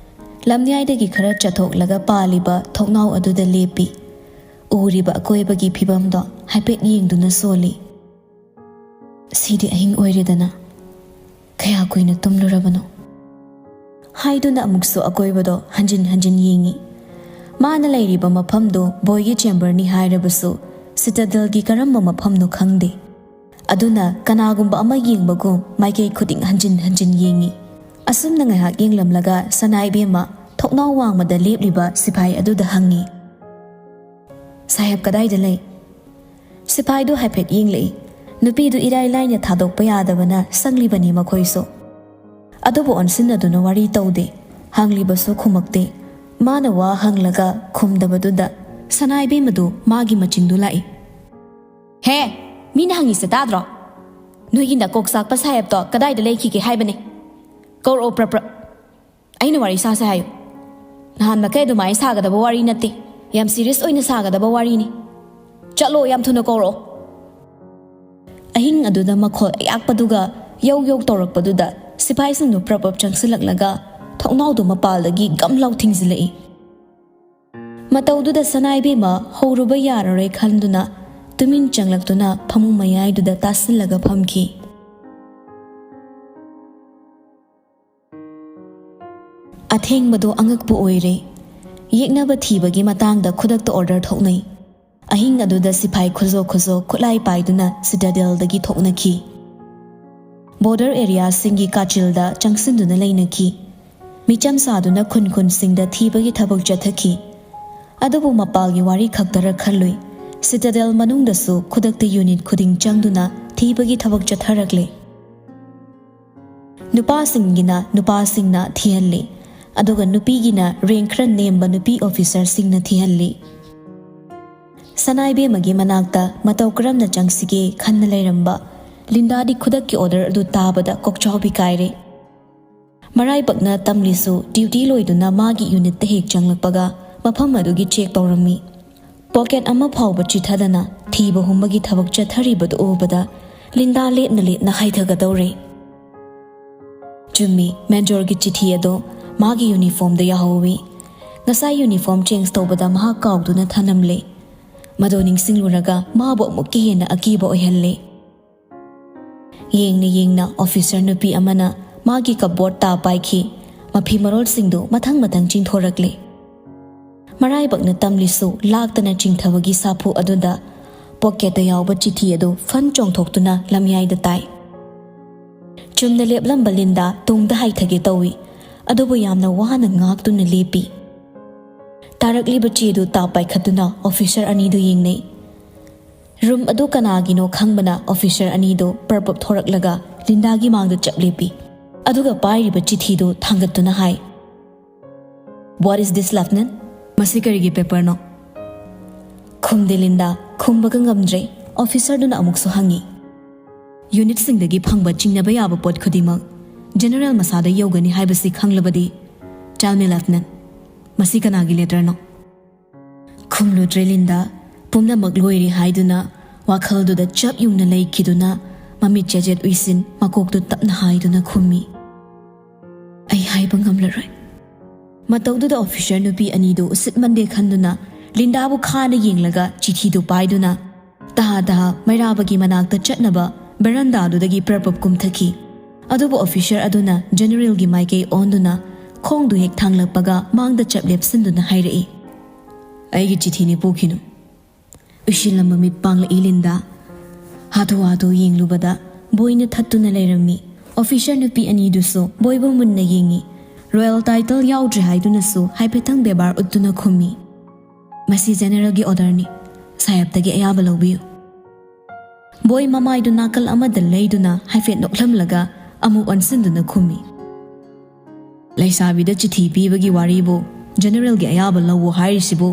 ꯂꯝꯌꯥꯏꯗꯒꯤ ꯈꯔ ꯆꯠꯊꯣꯛꯂꯒ ꯄꯥꯜꯂꯤꯕ ꯊꯣꯡꯅꯥꯎ ꯑꯗꯨꯗ ꯂꯦꯞꯄꯤ꯫ ꯎꯔꯤꯕ ꯑꯀꯣꯏꯕꯒꯤ ꯐꯤꯕꯝꯗꯣ ꯍꯥꯏꯐꯦꯠ ꯌꯦꯡꯗꯨꯅ ꯁꯣꯜꯂꯤ꯫ "ꯁꯤꯗꯤ ꯑꯍꯤꯡ ꯑꯣꯏꯔꯦꯗꯅ꯫ ꯀꯌꯥ ꯀꯨꯏꯅ ꯇꯨꯝꯂꯨꯔꯕꯅꯣ?" ꯍꯥꯏꯗꯨꯅ ꯑꯃꯨꯛꯁꯨ ꯑꯀꯣꯏꯕꯗꯣ ꯍꯟꯖꯤꯟ ꯍꯟꯖꯤꯟ ꯌꯦꯡꯉꯤ꯫ ꯃꯥꯅ ꯂꯩꯔꯤꯕ ꯃꯐꯝꯗꯣ ꯕꯣꯏꯒꯤ ꯆꯦꯝꯕꯔꯅꯤ ꯍꯥꯏꯔꯕꯁꯨ, ꯁꯤꯇꯥꯗꯦꯜꯒꯤ ꯀꯔꯝꯕ ꯃꯐꯝꯅꯣ ꯈꯪꯗꯦ꯫ ꯑꯗꯨꯅ ꯀꯅꯥꯒꯨꯝꯕ ꯑꯃ ꯌꯦꯡꯕꯒꯨꯝ ꯃꯥꯏꯀꯩ ꯈꯨꯗꯤꯡ ꯍꯟꯖꯤꯟ ꯍꯟꯖꯤꯟ ꯌꯦꯡꯉꯤ꯫ ꯑꯁꯨꯝꯅ ꯉꯥꯏꯍꯥꯛ ꯌꯦꯡꯂꯝꯂꯒ ꯁꯅꯥ ꯏꯕꯦꯝꯃ ꯊꯣꯡꯅꯥꯎ ꯋꯥꯡꯃꯗ ꯂꯦꯞꯂꯤꯕ ꯁꯤꯐꯥꯏ ꯑꯗꯨꯗ ꯍꯪꯉꯤ, "ꯁꯥꯍꯦꯕ ꯀꯗꯥꯏꯗ ꯂꯩ?" ꯁꯤꯐꯥꯏꯗꯨ ꯍꯥꯏꯐꯦꯠ ꯌꯦꯡꯂꯛꯏ꯫ ꯅꯨꯄꯤꯗꯨ ꯏꯔꯥꯏ ꯂꯥꯏꯅ ꯊꯥꯗꯣꯛꯄ ꯌꯥꯗꯕꯅ ꯁꯪꯂꯤꯕꯅꯤ ꯃꯈꯣꯏꯁꯨ꯫ ꯑꯗꯨꯕꯨ ꯑꯣꯟꯁꯤꯟꯅꯗꯨꯅ ꯋꯥꯔꯤ ꯇꯧꯗꯦ꯫ ꯍꯪꯂꯤꯕꯁꯨ ꯈꯨꯝꯃꯛꯇꯦ꯫ ꯃꯥꯅ ꯋꯥ ꯍꯪꯂꯒ ꯈꯨꯝꯗꯕꯗꯨꯗ ꯁꯅꯥ ꯏꯕꯦꯝꯃꯗꯨ ꯃꯥꯒꯤ ꯃꯆꯤꯟꯗꯨ ꯂꯥꯛꯏ꯫ "ꯍꯦ, ꯃꯤꯅ ꯍꯪꯉꯤꯁꯦ ꯇꯥꯗ꯭ꯔꯣ? ꯅꯣꯏꯒꯤ ꯅꯀꯣꯛ ꯆꯥꯛꯄ ꯁꯥꯍꯦꯕꯇꯣ ꯀꯗꯥꯏꯗ ꯂꯩꯈꯤꯒꯦ ꯍꯥꯏꯕꯅꯦ? ꯀꯧꯔꯛꯑꯣ ꯄ꯭ꯔꯞ ꯄ꯭ꯔꯞ꯫ ꯑꯩꯅ ꯋꯥꯔꯤ ꯁꯥꯁꯦ ꯍꯥꯏꯌꯨ꯫ ꯅꯍꯥꯟ ꯃꯈꯩ ꯑꯗꯨꯃꯥꯏꯅ ꯁꯥꯒꯗꯕ ꯋꯥꯔꯤ ꯅꯠꯇꯦ꯫ ꯌꯥꯝ ꯁꯤꯔꯤꯌꯁ ꯑꯣꯏꯅ ꯁꯥꯒꯗꯕ ꯋꯥꯔꯤꯅꯤ꯫ ꯆꯠꯂꯣ, ꯌꯥꯝ ꯊꯨꯅ ꯀꯧꯔꯛꯑꯣ꯫" ꯑꯍꯤꯡ ꯑꯗꯨꯗ ꯃꯈꯣꯜ ꯑꯌꯥꯛꯄꯗꯨꯒ ꯌꯧ ꯌꯧ ꯇꯧꯔꯛꯄꯗꯨꯗ ꯁꯤꯐꯥꯏꯁꯤꯡꯗꯨ ꯄ꯭ꯔꯞ ꯄ꯭ꯔꯞ ꯆꯪꯁꯤꯜꯂꯛꯂꯒ ꯊꯣꯡꯅꯥꯎꯗꯨ ꯃꯄꯥꯜꯗꯒꯤ ꯒꯝ ꯂꯥꯎ ꯊꯤꯡꯖꯤꯜꯂꯛꯏ꯫ ꯃꯇꯧꯗꯨꯗ ꯁꯅꯥ ꯏꯕꯦꯝꯃ ꯍꯧꯔꯨꯕ ꯌꯥꯔꯔꯣꯏ ꯈꯟꯗꯨꯅ ꯇꯨꯃꯤꯟ ꯆꯪꯂꯛꯇꯨꯅ ꯐꯃꯨꯡ ꯃꯌꯥꯏꯗꯨꯗ ꯇꯥꯁꯤꯜꯂꯒ ꯐꯝꯈꯤ꯫ ꯑꯊꯦꯡꯕꯗꯨ ꯑꯉꯛꯄ ꯑꯣꯏꯔꯦ꯫ ꯌꯦꯛꯅꯕ ꯊꯤꯕꯒꯤ ꯃꯇꯥꯡꯗ ꯈꯨꯗꯛꯇ ꯑꯣꯔꯗꯔ ꯊꯣꯛꯅꯩ꯫ ꯑꯍꯤꯡ ꯑꯗꯨꯗ ꯁꯤꯐꯥꯏ ꯈꯨꯖꯣ ꯈꯨꯖꯣ ꯈꯨꯠꯂꯥꯏ ꯄꯥꯏꯗꯨꯅ ꯁꯤꯇꯥꯗꯦꯜꯗꯒꯤ ꯊꯣꯛꯅꯈꯤ꯫ ꯕꯣꯔꯗꯔ ꯑꯦꯔꯤꯌꯥꯁꯤꯡꯒꯤ ꯀꯥꯆꯤꯜꯗ ꯆꯪꯁꯤꯟꯗꯨꯅ ꯂꯩꯅꯈꯤ꯫ ꯃꯤꯆꯝ ꯁꯥꯗꯨꯅ ꯈꯨꯟ ꯈꯨꯟꯁꯤꯡꯗ ꯊꯤꯕꯒꯤ ꯊꯕꯛ ꯆꯠꯊꯈꯤ꯫ ꯑꯗꯨꯕꯨ ꯃꯄꯥꯜꯒꯤ ꯋꯥꯔꯤ ꯈꯛꯇꯔ ꯈꯜꯂꯨꯏ꯫ ꯁꯤꯇꯥꯗꯦꯜ ꯃꯅꯨꯡꯗꯁꯨ ꯈꯨꯗꯛꯇ ꯌꯨꯅꯤꯠ ꯈꯨꯗꯤꯡ ꯆꯪꯗꯨꯅ ꯊꯤꯕꯒꯤ ꯊꯕꯛ ꯆꯠꯊꯔꯛꯂꯦ꯫ ꯅꯨꯄꯥꯁꯤꯡꯒꯤꯅ ꯅꯨꯄꯥꯁꯤꯡꯅ ꯊꯤꯍꯜꯂꯤ, ꯑꯗꯨꯒ ꯅꯨꯄꯤꯒꯤꯅ ꯔꯦꯡ ꯈꯔ ꯅꯦꯝꯕ ꯅꯨꯄꯤ ꯑꯣꯐꯤꯁꯔꯁꯤꯡꯅ ꯊꯤꯍꯜꯂꯤ꯫ ꯁꯅꯥ ꯏꯕꯦꯝꯃꯒꯤ ꯃꯅꯥꯛꯇ ꯃꯇꯧ ꯀꯔꯝꯅ ꯆꯪꯁꯤꯒꯦ ꯈꯟꯅ ꯂꯩꯔꯝꯕ ꯂꯤꯟꯗꯥꯗꯤ ꯈꯨꯗꯛꯀꯤ ꯑꯣꯔꯗꯔ ꯑꯗꯨ ꯇꯥꯕꯗ ꯀꯣꯛꯆꯥꯎꯕꯤ ꯀꯥꯏꯔꯦ꯫ ꯃꯔꯥꯏꯕꯛꯅ ꯇꯝꯂꯤꯁꯨ ꯗ꯭ꯌꯨꯇꯤ ꯂꯣꯏꯗꯨꯅ ꯃꯥꯒꯤ ꯌꯨꯅꯤꯠꯇ ꯍꯦꯛ ꯆꯪꯂꯛꯄꯒ ꯃꯐꯝ ꯑꯗꯨꯒꯤ ꯆꯦꯛ ꯇꯧꯔꯝꯃꯤ꯫ ꯄꯣꯀꯦꯠ ꯑꯃ ꯐꯥꯎꯕ ꯆꯤꯊꯗꯅ ꯊꯤꯕ ꯍꯨꯝꯕꯒꯤ ꯊꯕꯛ ꯆꯠꯊꯔꯤꯕꯗꯨ ꯎꯕꯗ ꯂꯤꯟꯗꯥ ꯂꯦꯞꯅ ꯂꯦꯞꯅ ꯍꯥꯏꯊꯒꯗꯧꯔꯦ꯫ ꯆꯨꯝꯃꯤ, ꯃꯦꯖꯣꯔꯒꯤ ꯆꯤꯊꯤ ꯑꯗꯣ ꯃꯥꯒꯤ ꯌꯨꯅꯤꯐꯣꯔꯝꯗ ꯌꯥꯍꯧꯋꯤ꯫ ꯉꯁꯥꯏ ꯌꯨꯅꯤꯐꯣꯔꯝ ꯆꯦꯟꯖ ꯇꯧꯕꯗ ꯃꯍꯥꯛ ꯀꯥꯎꯗꯨꯅ ꯊꯅꯝꯂꯦ꯫ ꯃꯗꯨ ꯅꯤꯡꯁꯤꯡꯂꯨꯔꯒ ꯃꯥꯕꯨ ꯑꯃꯨꯛꯀ ꯍꯦꯟꯅ ꯑꯀꯤꯕ ꯑꯣꯏꯍꯜꯂꯦ꯫ ꯌꯦꯡꯅ ꯌꯦꯡꯅ ꯑꯣꯐꯤꯁꯔ ꯅꯨꯄꯤ ꯑꯃꯅ ꯃꯥꯒꯤ ꯀꯞꯕꯣꯔꯗ ꯇꯥ ꯄꯥꯏꯈꯤ꯫ ꯃꯐꯤ ꯃꯔꯣꯜꯁꯤꯡꯗꯨ ꯃꯊꯪ ꯃꯊꯪ ꯆꯤꯡꯊꯣꯔꯛꯂꯦ꯫ ꯃꯔꯥꯏꯕꯛꯅ ꯇꯝꯂꯤꯁꯨ ꯂꯥꯛꯇꯅ ꯆꯤꯡꯊꯕꯒꯤ ꯁꯥꯐꯨ ꯑꯗꯨꯗ ꯄꯣꯀꯦꯠꯇ ꯌꯥꯎꯕ ꯆꯤꯊꯤ ꯑꯗꯨ ꯐꯟ ꯆꯣꯡꯊꯣꯛꯇꯨꯅ ꯂꯝꯌꯥꯏꯗ ꯇꯥꯏ꯫ ꯆꯨꯝꯅ ꯂꯦꯞꯂꯝꯕ ꯂꯤꯟꯗꯥ ꯇꯨꯡꯗ ꯍꯥꯏꯊꯒꯦ ꯇꯧꯏ, ꯑꯗꯨꯕꯨ ꯌꯥꯝꯅ ꯋꯥꯅ ꯉꯥꯛꯇꯨꯅ ꯂꯦꯞꯄꯤ꯫ ꯇꯥꯔꯛꯂꯤꯕ ꯆꯦꯗꯨ ꯇꯥ ꯄꯥꯏꯈꯠꯇꯨꯅ ꯑꯣꯐꯤꯁꯔ ꯑꯅꯤꯗꯨ ꯌꯦꯡꯅꯩ꯫ ꯔꯨꯝ ꯑꯗꯨ ꯀꯅꯥꯒꯤꯅꯣ ꯈꯪꯕꯅ ꯑꯣꯐꯤꯁꯔ ꯑꯅꯤꯗꯨ ꯄꯔꯄꯞ ꯊꯣꯔꯛꯂꯒ ꯂꯤꯟꯗꯥꯒꯤ ꯃꯥꯡꯗ ꯆꯞ ꯂꯦꯞꯄꯤ꯫ ꯑꯗꯨꯒ ꯄꯥꯏꯔꯤꯕ ꯆꯤꯊꯤꯗꯨ ꯊꯥꯡꯒꯠꯇꯨꯅ ꯍꯥꯏ, "What is this, Lieutenant?" "ꯃꯁꯤ ꯀꯔꯤꯒꯤ ꯄꯦꯄꯔꯅꯣ?" ꯈꯨꯝꯗꯦ ꯂꯤꯟꯗꯥ꯫ ꯈꯨꯝꯕꯒ ꯉꯝꯗ꯭ꯔꯦ꯫ ꯑꯣꯐꯤꯁꯔꯗꯨꯅ ꯑꯃꯨꯛꯁꯨ ꯍꯪꯉꯤ, "ꯌꯨꯅꯤꯠꯁꯤꯡꯗꯒꯤ ꯐꯪꯕ ꯆꯤꯡꯅꯕ ꯌꯥꯕ ꯄꯣꯠ ꯈꯨꯗꯤꯡꯃꯛ ꯖꯦꯅꯔꯦꯜ ꯃꯁꯥꯗ ꯌꯧꯒꯅꯤ ꯍꯥꯏꯕꯁꯤ ꯈꯪꯂꯕꯗꯤ?" "Tell me, Lieutenant, ꯃꯁꯤ ꯀꯅꯥꯒꯤ ꯂꯦꯇꯔꯅꯣ?" ꯈꯨꯝꯂꯨꯗ꯭ꯔꯦ ꯂꯤꯟꯗꯥ꯫ ꯄꯨꯝꯅꯃꯛ ꯂꯣꯏꯔꯦ ꯍꯥꯏꯗꯨꯅ ꯋꯥꯈꯜꯗꯨꯗ ꯆꯞ ꯌꯨꯡꯅ ꯂꯩꯈꯤꯗꯨꯅ ꯃꯃꯤꯠ ꯆꯦꯖꯦꯠ ꯎꯏꯁꯤꯟ ꯃꯀꯣꯛꯇꯨ ꯇꯞꯅ ꯍꯥꯏꯗꯨꯅ ꯈꯨꯝꯃꯤ, "ꯑꯩ ꯍꯥꯏꯕ ꯉꯝꯂꯔꯣꯏ"꯫ ꯃꯇꯧꯗꯨꯗ ꯑꯣꯐꯤꯁꯔ ꯅꯨꯄꯤ ꯑꯅꯤꯗꯨ ꯎꯁꯤꯠꯃꯟꯗꯦ ꯈꯟꯗꯨꯅ ꯂꯤꯟꯗꯥꯕꯨ ꯈꯥꯅ ꯌꯦꯡꯂꯒ ꯆꯤꯊꯤꯗꯨ ꯄꯥꯏꯗꯨꯅ ꯇꯍꯥ ꯇꯍꯥ ꯃꯩꯔꯥꯕꯒꯤ ꯃꯅꯥꯛꯇ ꯆꯠꯅꯕ ꯕꯔꯟꯗꯥꯗꯨꯗꯒꯤ ꯄ꯭ꯔꯄꯞ ꯀꯨꯝꯊꯈꯤ꯫ ꯑꯗꯨꯕꯨ ꯑꯣꯐꯤꯁꯔ ꯑꯗꯨꯅ ꯖꯦꯅꯔꯦꯜꯒꯤ ꯃꯥꯏꯀꯩ ꯑꯣꯟꯗꯨꯅ ꯈꯣꯡꯗꯨ ꯍꯦꯛ ꯊꯥꯡꯂꯛꯄꯒ ꯃꯥꯡꯗ ꯆꯞ ꯂꯦꯞꯁꯤꯟꯗꯨꯅ ꯍꯥꯏꯔꯛꯏ, "ꯑꯩꯒꯤ ꯆꯤꯊꯤꯅꯤ, ꯄꯨꯈꯤꯅꯨ"꯫ ꯎꯏꯁꯤꯜꯂꯝꯕ ꯃꯤꯠ ꯄꯥꯡꯂꯛꯏ ꯂꯤꯟꯗꯥ꯫ ꯍꯥꯊꯨ ꯍꯥꯊꯨ ꯌꯦꯡꯂꯨꯕꯗ ꯕꯣꯏꯅ ꯊꯠꯇꯨꯅ ꯂꯩꯔꯝꯃꯤ꯫ ꯑꯣꯐꯤꯁꯔ ꯅꯨꯄꯤ ꯑꯅꯤꯗꯨꯁꯨ ꯕꯣꯏꯕꯨ ꯃꯨꯟꯅ ꯌꯦꯡꯉꯤ꯫ ꯔꯣꯌꯦꯜ ꯇꯥꯏꯇꯜ ꯌꯥꯎꯗ꯭ꯔꯦ ꯍꯥꯏꯗꯨꯅꯁꯨ ꯍꯥꯏꯐꯦꯠꯇꯪ ꯕꯦꯕꯥꯔ ꯎꯠꯇꯨꯅ ꯈꯨꯝꯃꯤ, "ꯃꯁꯤ ꯖꯦꯅꯔꯦꯜꯒꯤ ꯑꯣꯔꯗꯔꯅꯤ, ꯁꯥꯍꯦꯕꯇꯒꯤ ꯑꯌꯥꯕ ꯂꯧꯕꯤꯌꯨ"꯫ ꯕꯣꯏ ꯃꯃꯥꯏꯗꯨ ꯅꯥꯀꯜ ꯑꯃꯗ ꯂꯩꯗꯨꯅ ꯍꯥꯏꯐꯦꯠ ꯅꯣꯛꯂꯝꯂꯒ ꯑꯃꯨꯛ ꯑꯣꯟꯁꯤꯟꯗꯨꯅ ꯈꯨꯝꯃꯤ, "ꯂꯩꯁꯥꯕꯤꯗ ꯆꯤꯊꯤ ꯄꯤꯕꯒꯤ ꯋꯥꯔꯤꯕꯨ ꯖꯦꯅꯔꯦꯜꯒꯤ ꯑꯌꯥꯕ ꯂꯧꯋꯣ ꯍꯥꯏꯔꯤꯁꯤꯕꯨ?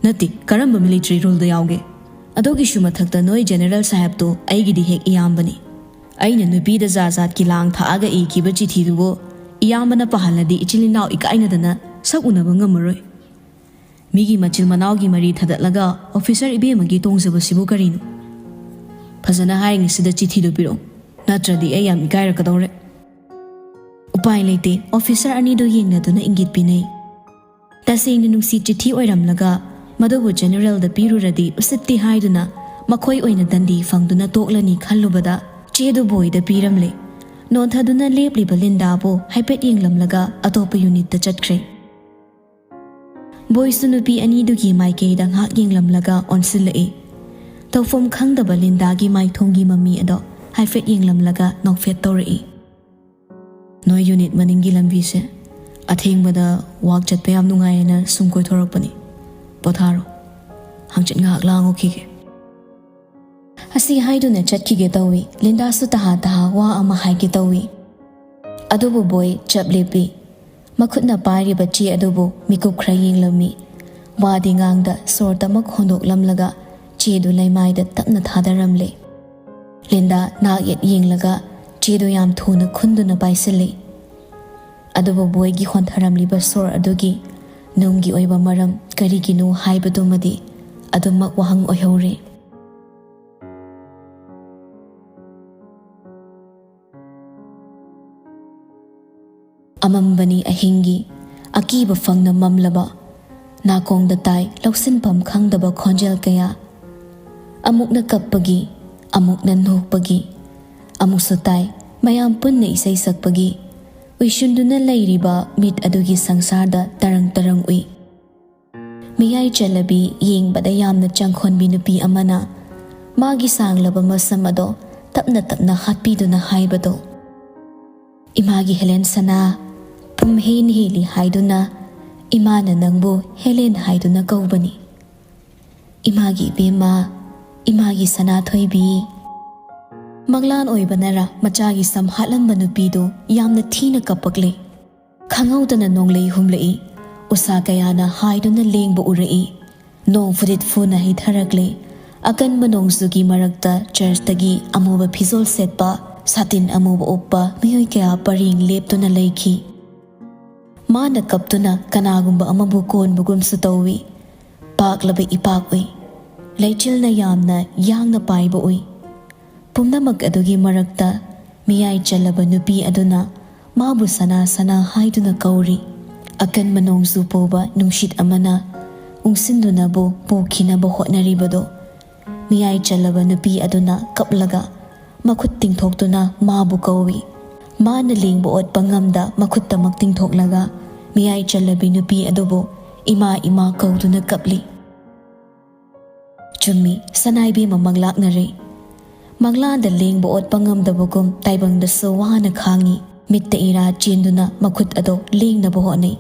ꯅꯠꯇꯦ, ꯀꯔꯝꯕ ꯃꯤꯂꯤꯇꯔꯤ ꯔꯨꯜꯗ ꯌꯥꯎꯒꯦ? ꯑꯗꯨꯒꯤꯁꯨ ꯃꯊꯛꯇ ꯅꯣꯏ ꯖꯦꯅꯔꯦꯜ ꯁꯥꯍꯦꯕꯇꯣ ꯑꯩꯒꯤꯗꯤ ꯍꯦꯛ ꯏꯌꯥꯝꯕꯅꯤ꯫ ꯑꯩꯅ ꯅꯨꯄꯤꯗ ꯖꯥꯠ ꯖꯥꯠꯀꯤ ꯂꯥꯡ ꯊꯥꯛꯑꯒ ꯏꯈꯤꯕ ꯆꯤꯊꯤꯗꯨꯕꯨ ꯏꯌꯥꯝꯕꯅ ꯄꯥꯍꯜꯂꯗꯤ ꯏꯆꯤꯜ ꯏꯅꯥꯎ ꯏꯀꯥꯏꯅꯗꯅ ꯁꯛ ꯎꯅꯕ ꯉꯝꯃꯔꯣꯏ꯫ ꯃꯤꯒꯤ ꯃꯆꯤꯜ ꯃꯅꯥꯎꯒꯤ ꯃꯔꯤ ꯊꯗꯠꯂꯒ ꯑꯣꯐꯤꯁꯔ ꯏꯕꯦꯝꯃꯒꯤ ꯇꯣꯡꯖꯕꯁꯤꯕꯨ ꯀꯔꯤꯅꯣ? ꯐꯖꯅ ꯍꯥꯏꯔꯤꯉꯩꯁꯤꯗ ꯆꯤꯊꯤꯗꯨ ꯄꯤꯔꯛꯎ, ꯅꯠꯇ꯭ꯔꯗꯤ ꯑꯩ ꯌꯥꯝ ꯏꯀꯥꯏꯔꯛꯀꯗꯧꯔꯦ"꯫ ꯎꯄꯥꯏ ꯂꯩꯇꯦ, ꯑꯣꯐꯤꯁꯔ ꯑꯅꯤꯗꯨ ꯌꯦꯡꯅꯗꯨꯅ ꯏꯪꯒꯤꯠ ꯄꯤꯅꯩ꯫ ꯇꯁꯦꯡꯅ ꯅꯨꯡꯁꯤ ꯆꯤꯊꯤ ꯑꯣꯏꯔꯝꯂꯒ ꯃꯗꯨꯕꯨ ꯖꯦꯅꯔꯦꯜꯗ ꯄꯤꯔꯨꯔꯗꯤ ꯎꯁꯤꯠꯇꯦ ꯍꯥꯏꯗꯨꯅ ꯃꯈꯣꯏ ꯑꯣꯏꯅ ꯗꯟꯗꯤ ꯐꯪꯗꯨꯅ ꯇꯣꯛꯂꯅꯤ ꯈꯜꯂꯨꯕꯗ ꯆꯦꯗꯨ ꯕꯣꯏꯗ ꯄꯤꯔꯝꯂꯦ꯫ ꯅꯣꯟꯊꯗꯨꯅ ꯂꯦꯞꯂꯤꯕ ꯂꯤꯟꯗꯥꯕꯨ ꯍꯥꯏꯐꯦꯠ ꯌꯦꯡꯂꯝꯂꯒ ꯑꯇꯣꯞꯄ ꯌꯨꯅꯤꯠꯇ ꯆꯠꯈ꯭ꯔꯦ꯫ ꯕꯣꯏꯁꯨ ꯅꯨꯄꯤ ꯑꯅꯤꯗꯨꯒꯤ ꯃꯥꯏꯀꯩꯗ ꯉꯥꯏꯍꯥꯛ ꯌꯦꯡꯂꯝꯂꯒ ꯑꯣꯟꯁꯤꯜꯂꯛꯏ꯫ ꯇꯧꯐꯝ ꯈꯪꯗꯕ ꯂꯤꯟꯗꯥꯒꯤ ꯃꯥꯏꯊꯣꯡꯒꯤ ꯃꯃꯤ ꯑꯗꯣ ꯍꯥꯏꯐꯦꯠ ꯌꯦꯡꯂꯝꯂꯒ ꯅꯣꯛꯐꯦꯠ ꯇꯧꯔꯛꯏ꯫ "ꯅꯣꯏ ꯌꯨꯅꯤꯠ ꯃꯅꯤꯡꯒꯤ ꯂꯝꯕꯤꯁꯦ ꯑꯊꯦꯡꯕꯗ ꯋꯥꯛ ꯆꯠꯄ ꯌꯥꯝ ꯅꯨꯡꯉꯥꯏꯌꯦꯅ ꯁꯨꯝ ꯀꯣꯏꯊꯣꯔꯛꯄꯅꯤ꯫ ꯄꯣꯊꯥꯔꯣ, ꯍꯪꯆꯤꯠ ꯉꯥꯏꯍꯥꯛ ꯂꯥꯡꯉꯨꯈꯤꯒꯦ꯫" ꯑꯁꯤ ꯍꯥꯏꯗꯨꯅ ꯆꯠꯈꯤꯒꯦ ꯇꯧꯏ꯫ ꯂꯤꯟꯗꯥꯁꯨ ꯇꯍꯥ ꯇꯍꯥ ꯋꯥ ꯑꯃ ꯍꯥꯏꯒꯦ ꯇꯧꯏ꯫ ꯑꯗꯨꯕꯨ ꯕꯣꯏ ꯆꯞ ꯂꯦꯞꯄꯤ꯫ ꯃꯈꯨꯠꯅ ꯄꯥꯏꯔꯤꯕ ꯆꯦ ꯑꯗꯨꯕꯨ ꯃꯤꯀꯨꯞ ꯈꯔ ꯌꯦꯡꯂꯝꯃꯤ꯫ ꯋꯥꯗꯤ ꯉꯥꯡꯗ ꯁꯣꯔ ꯇꯃꯛ ꯍꯣꯟꯗꯣꯛꯂꯝꯂꯒ ꯆꯦꯗꯨ ꯂꯩꯃꯥꯏꯗ ꯇꯞꯅ ꯊꯥꯗꯔꯝꯂꯦ꯫ ꯂꯤꯟꯗꯥ ꯅꯥꯛ ꯌꯦꯠ ꯌꯦꯡꯂꯒ ꯆꯦꯗꯨ ꯌꯥꯝ ꯊꯨꯅ ꯈꯨꯟꯗꯨꯅ ꯄꯥꯏꯁꯤꯜꯂꯤ꯫ ꯑꯗꯨꯕꯨ ꯕꯣꯏꯒꯤ ꯍꯣꯟꯊꯔꯝꯂꯤꯕ ꯁꯣꯔ ꯑꯗꯨꯒꯤ ꯅꯨꯡꯒꯤ ꯑꯣꯏꯕ ꯃꯔꯝ ꯀꯔꯤꯒꯤꯅꯣ ꯍꯥꯏꯕꯗꯨꯃꯗꯤ ꯑꯗꯨꯃꯛ ꯋꯥꯍꯪ ꯑꯣꯏꯍꯧꯔꯦ꯫ ꯑꯃꯝꯕꯅꯤ ꯑꯍꯤꯡꯒꯤ ꯑꯀꯤꯕ ꯐꯪꯅ ꯃꯝꯂꯕ, ꯅꯥꯀꯣꯡꯗ ꯇꯥꯏ ꯂꯧꯁꯤꯟꯐꯝ ꯈꯪꯗꯕ ꯈꯣꯟꯖꯦꯜ ꯀꯌꯥ꯫ ꯑꯃꯨꯛꯅ ꯀꯞꯄꯒꯤ, ꯑꯃꯨꯛꯅ ꯅꯣꯛꯄꯒꯤ, ꯑꯃꯨꯛꯁꯨ ꯇꯥꯏ ꯃꯌꯥꯝ ꯄꯨꯟꯅ ꯏꯁꯩ ꯁꯛꯄꯒꯤ꯫ ꯎꯏꯁꯤꯟꯗꯨꯅ ꯂꯩꯔꯤꯕ ꯃꯤꯠ ꯑꯗꯨꯒꯤ ꯁꯪꯁꯥꯔꯗ ꯇꯔꯪ ꯇꯔꯪ ꯎꯏ꯫ ꯃꯤꯌꯥꯏ ꯆꯜꯂꯕꯤ, ꯌꯦꯡꯕꯗ ꯌꯥꯝꯅ ꯆꯪꯈꯣꯟꯕꯤ ꯅꯨꯄꯤ ꯑꯃꯅ ꯃꯥꯒꯤ ꯁꯥꯡꯂꯕ ꯃꯁꯝ ꯑꯗꯣ ꯇꯞꯅ ꯇꯞꯅ ꯍꯥꯠꯄꯤꯗꯨꯅ ꯍꯥꯏꯕꯗꯣ, "ꯏꯃꯥꯒꯤ ꯍꯦꯂꯦꯟ ꯁꯅꯥ, ꯄꯨꯝ ꯍꯦꯟ ꯍꯦꯜꯂꯤ ꯍꯥꯏꯗꯨꯅ ꯏꯃꯥꯅ ꯅꯪꯕꯨ ꯍꯦꯂꯦꯟ ꯍꯥꯏꯗꯨꯅ ꯀꯧꯕꯅꯤ꯫ ꯏꯃꯥꯒꯤ ꯏꯕꯦꯝꯃ, ꯏꯃꯥꯒꯤ ꯁꯅꯥꯊꯣꯏꯕꯤ꯫" ꯃꯪꯂꯥꯟ ꯑꯣꯏꯕꯅꯔ ꯃꯆꯥꯒꯤ ꯁꯝ ꯍꯥꯠꯂꯝꯕ ꯅꯨꯄꯤꯗꯨ ꯌꯥꯝꯅ ꯊꯤꯅ ꯀꯞꯄꯛꯂꯦ꯫ ꯈꯪꯍꯧꯗꯅ ꯅꯣꯡꯂꯩ ꯍꯨꯝꯂꯛꯏ꯫ ꯎꯁꯥ ꯀꯌꯥꯅ ꯍꯥꯏꯗꯨꯅ ꯂꯦꯡꯕ ꯎꯔꯛꯏ꯫ ꯅꯣꯡ ꯐꯨꯗꯤꯠ ꯐꯨꯅ ꯍꯩꯊꯔꯛꯂꯦ꯫ ꯑꯀꯟꯕ ꯅꯣꯡꯖꯨꯒꯤ ꯃꯔꯛꯇ ꯆꯔꯆꯇꯒꯤ ꯑꯃꯨꯕ ꯐꯤꯖꯣꯜ ꯁꯦꯠꯄ, ꯁꯥꯇꯤꯟ ꯑꯃꯨꯕ ꯎꯞꯄ ꯃꯤꯑꯣꯏ ꯀꯌꯥ ꯄꯔꯦꯡ ꯂꯦꯞꯇꯨꯅ ꯂꯩꯈꯤ꯫ ꯃꯥꯅ ꯀꯞꯇꯨꯅ ꯀꯅꯥꯒꯨꯝꯕ ꯑꯃꯕꯨ ꯀꯣꯟꯕꯒꯨꯝꯁꯨ ꯇꯧꯏ꯫ ꯄꯥꯛꯂꯕ ꯏꯄꯥꯛ ꯎꯏ꯫ ꯂꯩꯆꯤꯜꯅ ꯌꯥꯝꯅ ꯌꯥꯡꯅ ꯄꯥꯏꯕ ꯎꯏ꯫ ꯄꯨꯝꯅꯃꯛ ꯑꯗꯨꯒꯤ ꯃꯔꯛꯇ ꯃꯤꯌꯥꯏ ꯆꯜꯂꯕ ꯅꯨꯄꯤ ꯑꯗꯨꯅ ꯃꯥꯕꯨ ꯁꯅꯥ ꯁꯅꯥ ꯍꯥꯏꯗꯨꯅ ꯀꯧꯔꯤ꯫ ꯑꯀꯟꯕ ꯅꯣꯡꯖꯨ ꯄꯨꯕ ꯅꯨꯡꯁꯤꯠ ꯑꯃꯅ ꯎꯪꯁꯤꯟꯗꯨꯅꯕꯨ ꯄꯨꯈꯤꯅꯕ ꯍꯣꯠꯅꯔꯤꯕꯗꯣ ꯃꯤꯌꯥꯏ ꯆꯜꯂꯕ ꯅꯨꯄꯤ ꯑꯗꯨꯅ ꯀꯞꯂꯒ ꯃꯈꯨꯠ ꯇꯤꯡꯊꯣꯛꯇꯨꯅ ꯃꯥꯕꯨ ꯀꯧꯏ꯫ ꯃꯥꯅ ꯂꯦꯡꯕ ꯑꯣꯠꯄ ꯉꯝꯗ ꯃꯈꯨꯠꯇꯃꯛ ꯇꯤꯡꯊꯣꯛꯂꯒ ꯃꯤꯌꯥꯏ ꯆꯜꯂꯕꯤ ꯅꯨꯄꯤ ꯑꯗꯨꯕꯨ ꯏꯃꯥ ꯏꯃꯥ ꯀꯧꯗꯨꯅ ꯀꯞꯂꯤ꯫ ꯆꯨꯝꯃꯤ, ꯁꯅꯥꯏꯕꯦꯝꯃ ꯃꯪꯂꯥꯛꯅꯔꯦ꯫ ꯃꯪꯂꯥꯟꯗ ꯂꯦꯡꯕ ꯑꯣꯠꯄ ꯉꯝꯗꯕꯒꯨꯝ ꯇꯥꯏꯕꯪꯗꯁꯨ ꯋꯥꯅ ꯈꯥꯡꯉꯤ꯫ ꯃꯤꯠꯇ ꯏꯔꯥ ꯆꯦꯟꯗꯨꯅ ꯃꯈꯨꯠ ꯑꯗꯣ ꯂꯦꯡꯅꯕ ꯍꯣꯠꯅꯩ꯫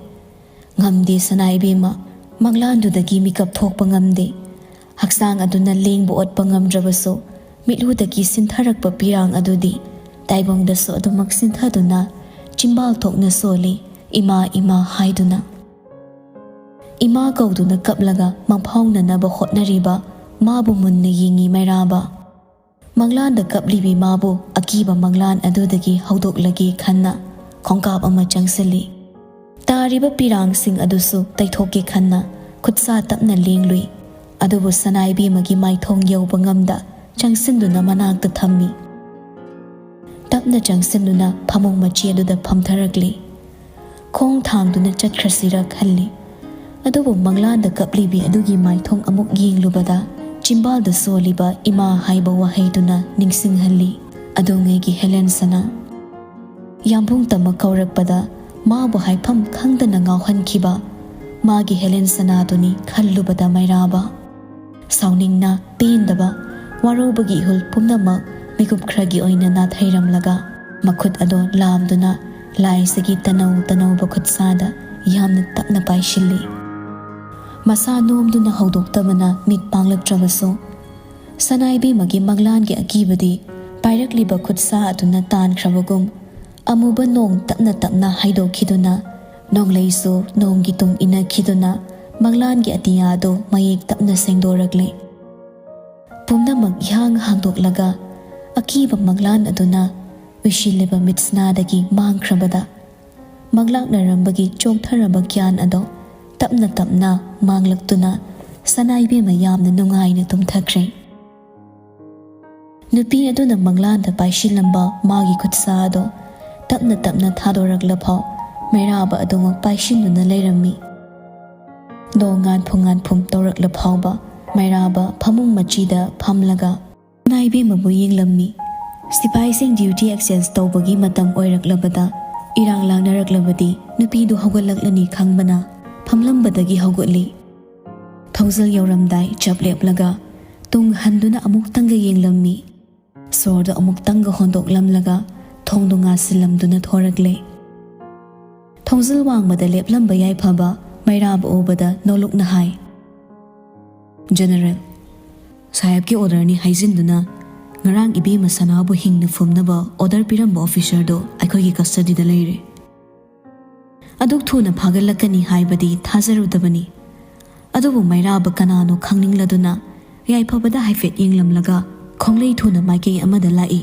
ꯉꯝꯗꯦ ꯁꯅꯥꯏꯕꯦꯝꯃ, ꯃꯪꯂꯥꯟꯗꯨꯗꯒꯤ ꯃꯤꯀꯞ ꯊꯣꯛꯄ ꯉꯝꯗꯦ꯫ ꯍꯛꯆꯥꯡ ꯑꯗꯨꯅ ꯂꯦꯡꯕ ꯑꯣꯠꯄ ꯉꯝꯗ꯭ꯔꯕꯁꯨ ꯃꯤꯠꯂꯨꯗꯒꯤ ꯁꯤꯟꯊꯔꯛꯄ ꯄꯤꯔꯥꯡ ꯑꯗꯨꯗꯤ ꯇꯥꯏꯕꯪꯗꯁꯨ ꯑꯗꯨꯃꯛ ꯁꯤꯟꯊꯗꯨꯅ ꯆꯤꯝꯕꯥꯜ ꯊꯣꯛꯅ ꯁꯣꯜꯂꯤ, ꯏꯃꯥ ꯏꯃꯥ ꯍꯥꯏꯗꯨꯅ꯫ ꯏꯃꯥ ꯀꯧꯗꯨꯅ ꯀꯞꯂꯒ ꯃꯪꯐꯥꯎꯅꯅꯕ ꯍꯣꯠꯅꯔꯤꯕ ꯃꯥꯕꯨ ꯃꯨꯟꯅ ꯌꯦꯡꯉꯤ ꯃꯩꯔꯥꯕ꯫ ꯃꯪꯂꯥꯟꯗ ꯀꯞꯂꯤꯕꯤ ꯃꯥꯕꯨ ꯑꯀꯤꯕ ꯃꯪꯂꯥꯟ ꯑꯗꯨꯗꯒꯤ ꯍꯧꯗꯣꯛꯂꯒꯦ ꯈꯟꯅ ꯈꯣꯡꯀꯥꯞ ꯑꯃ ꯆꯪꯁꯤꯜꯂꯤ꯫ ꯇꯥꯔꯤꯕ ꯄꯤꯔꯥꯡꯁꯤꯡ ꯑꯗꯨꯁꯨ ꯇꯩꯊꯣꯛꯀꯦ ꯈꯟꯅ ꯈꯨꯠꯁꯥ ꯇꯞꯅ ꯂꯦꯡꯂꯨꯏ꯫ ꯑꯗꯨꯕꯨ ꯁꯅꯥꯏꯕꯦꯝꯃꯒꯤ ꯃꯥꯏꯊꯣꯡ ꯌꯧꯕ ꯉꯝꯗ ꯆꯪꯁꯤꯟꯗꯨꯅ ꯃꯅꯥꯛꯇ ꯊꯝꯃꯤ꯫ ꯇꯞꯅ ꯆꯪꯁꯤꯟꯗꯨꯅ ꯐꯃꯨꯡ ꯃꯆꯦ ꯑꯗꯨꯗ ꯐꯝꯊꯔꯛꯂꯤ꯫ ꯈꯣꯡ ꯊꯥꯡꯗꯨꯅ ꯆꯠꯈ꯭ꯔꯁꯤꯔ ꯈꯜꯂꯤ꯫ ꯑꯗꯨꯕꯨ ꯃꯪꯂꯥꯟꯗ ꯀꯞꯂꯤꯕꯤ ꯑꯗꯨꯒꯤ ꯃꯥꯏꯊꯣꯡ ꯑꯃꯨꯛ ꯌꯦꯡꯂꯨꯕꯗ ꯆꯤꯝꯕꯥꯜꯗ ꯁꯣꯜꯂꯤꯕ ꯏꯃꯥ ꯍꯥꯏꯕ ꯋꯥꯍꯩꯗꯨꯅ ꯅꯤꯡꯁꯤꯡꯍꯜꯂꯤ꯫ ꯑꯗꯨꯉꯩꯒꯤ ꯍꯦꯂꯦꯟ ꯁꯅꯥ꯫ ꯌꯥꯝꯕꯨꯡ ꯇꯝꯃ ꯀꯧꯔꯛꯄꯗ ꯃꯥꯕꯨ ꯍꯥꯏꯐꯝ ꯈꯪꯗꯅ ꯉꯥꯎꯍꯟꯈꯤꯕ ꯃꯥꯒꯤ ꯍꯦꯂꯦꯟ ꯁꯅꯥꯗꯨꯅꯤ ꯈꯜꯂꯨꯕꯗ ꯃꯩꯔꯥꯕ꯫ ꯁꯥꯎꯅꯤꯡꯅ ꯄꯦꯟꯗꯕ ꯋꯥꯔꯧꯕꯒꯤ ꯏꯍꯨꯜ ꯄꯨꯝꯅꯃꯛ ꯃꯤꯀꯨꯞ ꯈꯔꯒꯤ ꯑꯣꯏꯅ ꯅꯥꯊꯩꯔꯝꯂꯒ ꯃꯈꯨꯠ ꯑꯗꯣ ꯂꯥꯝꯗꯨꯅ ꯂꯥꯏꯁꯤꯒꯤ ꯇꯅꯧ ꯇꯅꯧꯕ ꯈꯨꯠꯁꯥꯗ ꯌꯥꯝꯅ ꯇꯞꯅ ꯄꯥꯏꯁꯤꯜꯂꯤ꯫ ꯃꯁꯥ ꯅꯣꯝꯗꯨꯅ ꯍꯧꯗꯣꯛꯇꯕꯅ ꯃꯤꯠ ꯄꯥꯡꯂꯛꯇ꯭ꯔꯕꯁꯨ ꯁꯅꯥꯏꯕꯦꯝꯃꯒꯤ ꯃꯪꯂꯥꯟꯒꯤ ꯑꯀꯤꯕꯗꯤ ꯄꯥꯏꯔꯛꯂꯤꯕ ꯈꯨꯠꯁꯥ ꯑꯗꯨꯅ ꯇꯥꯟꯈ꯭ꯔꯕꯒꯨꯝ ꯑꯃꯨꯕ ꯅꯣꯡ ꯇꯞꯅ ꯇꯞꯅ ꯍꯥꯏꯗꯣꯛꯈꯤꯗꯨꯅ ꯅꯣꯡꯂꯩꯁꯨ ꯅꯣꯡꯒꯤ ꯇꯨꯡ ꯏꯟꯅꯈꯤꯗꯨꯅ ꯃꯪꯂꯥꯟꯒꯤ ꯑꯇꯤꯌꯥꯗꯨ ꯃꯌꯦꯛ ꯇꯞꯅ ꯁꯦꯡꯗꯣꯔꯛꯂꯦ꯫ ꯄꯨꯝꯅꯃꯛ ꯏꯍꯥꯡ ꯍꯥꯡꯗꯣꯛꯂꯒ ꯑꯀꯤꯕ ꯃꯪꯂꯥꯟ ꯑꯗꯨꯅ ꯎꯏꯁꯤꯜꯂꯤꯕ ꯃꯤꯠꯁꯅꯥꯗꯒꯤ ꯃꯥꯡꯈ꯭ꯔꯕꯗ ꯃꯪꯂꯥꯛꯅꯔꯝꯕꯒꯤ ꯆꯣꯛꯊꯔꯕ ꯒ꯭ꯌꯥꯟ ꯑꯗꯣ ꯇꯞꯅ ꯇꯞꯅ ꯃꯥꯡꯂꯛꯇꯨꯅ ꯁꯅꯥꯏꯕꯦꯝꯃ ꯌꯥꯝꯅ ꯅꯨꯡꯉꯥꯏꯅ ꯇꯨꯝꯊꯈ꯭ꯔꯦ꯫ ꯅꯨꯄꯤ ꯑꯗꯨꯅ ꯃꯪꯂꯥꯟꯗ ꯄꯥꯏꯁꯤꯜꯂꯝꯕ ꯃꯥꯒꯤ ꯈꯨꯠꯁꯥ ꯑꯗꯣ ꯇꯞꯅ ꯇꯞꯅ ꯊꯥꯗꯣꯔꯛꯂꯐꯥꯎ ꯃꯩꯔꯥꯕ ꯑꯗꯨꯃꯛ ꯄꯥꯏꯁꯤꯟꯗꯨꯅ ꯂꯩꯔꯝꯃꯤ꯫ ꯅꯣꯡ ꯉꯥꯟꯐꯨ ꯉꯥꯟꯐꯨꯝ ꯇꯧꯔꯛꯂꯐꯥꯎꯕ ꯃꯩꯔꯥꯕ ꯐꯃꯨꯡ ꯃꯆꯤꯗ ꯐꯝꯂꯒ ꯏꯃꯥ ꯏꯕꯦꯝꯃꯕꯨ ꯌꯦꯡꯂꯝꯃꯤ꯫ ꯁꯤꯐꯥꯏꯁꯤꯡ duty exchange ꯇꯧꯕꯒꯤ ꯃꯇꯝ ꯑꯣꯏꯔꯛꯂꯕꯗ, ꯏꯔꯥꯡ ꯂꯥꯡꯅꯔꯛꯂꯕꯗꯤ ꯅꯨꯄꯤꯗꯨ ꯍꯧꯒꯠꯂꯛꯂꯅꯤ ꯈꯪꯕꯅ ꯐꯝꯂꯝꯕꯗꯒꯤ ꯍꯧꯒꯠꯂꯤ꯫ ꯊꯣꯡꯖꯤꯜ ꯌꯧꯔꯝꯗꯥꯏ ꯆꯞ ꯂꯦꯞꯂꯒ ꯇꯨꯡ ꯍꯟꯗꯨꯅ ꯑꯃꯨꯛꯇꯪꯒ ꯌꯦꯡꯂꯝꯃꯤ꯫ ꯁꯣꯔꯗꯨ ꯑꯃꯨꯛꯇꯪꯒ ꯍꯣꯟꯗꯣꯛꯂꯝꯂꯒ ꯊꯣꯡꯗꯨ ꯉꯥꯁꯤꯜꯂꯝꯗꯨꯅ ꯊꯣꯔꯛꯂꯦ꯫ ꯊꯣꯡꯖꯤꯜ ꯋꯥꯡꯃꯗ ꯂꯦꯞꯂꯝꯕ ꯌꯥꯏꯐꯕ ꯃꯩꯔꯥꯕ ꯎꯕꯗ ꯅꯣꯂꯨꯛꯅ ꯍꯥꯏ, "ꯖꯦꯅꯔꯦꯜ, ꯁꯥꯍꯦꯕꯀꯤ order ꯅꯤ ꯍꯥꯏꯖꯤꯟꯗꯨꯅ ꯉꯔꯥꯡ ꯏꯕꯦꯝꯃ ꯁꯅꯥꯕꯨ ꯍꯤꯡꯅ ꯐꯨꯝꯅꯕ order ꯄꯤꯔꯝꯕ officer ꯗꯣ ꯑꯩꯈꯣꯏꯒꯤ custody ꯗ ꯂꯩꯔꯦ꯫ ꯑꯗꯨꯛ ꯊꯨꯅ ꯐꯥꯒꯠꯂꯛꯀꯅꯤ ꯍꯥꯏꯕꯗꯤ ꯊꯥꯖꯔꯨꯗꯕꯅꯤ꯫" ꯑꯗꯨꯕꯨ ꯃꯩꯔꯥꯕ ꯀꯅꯥꯅꯣ ꯈꯪꯅꯤꯡꯂꯗꯨꯅ ꯌꯥꯏꯐꯕꯗ ꯍꯥꯏꯐꯦꯠ ꯌꯦꯡꯂꯝꯂꯒ ꯈꯣꯡꯂꯩ ꯊꯨꯅ ꯃꯥꯏꯀꯩ ꯑꯃꯗ ꯂꯥꯛꯏ꯫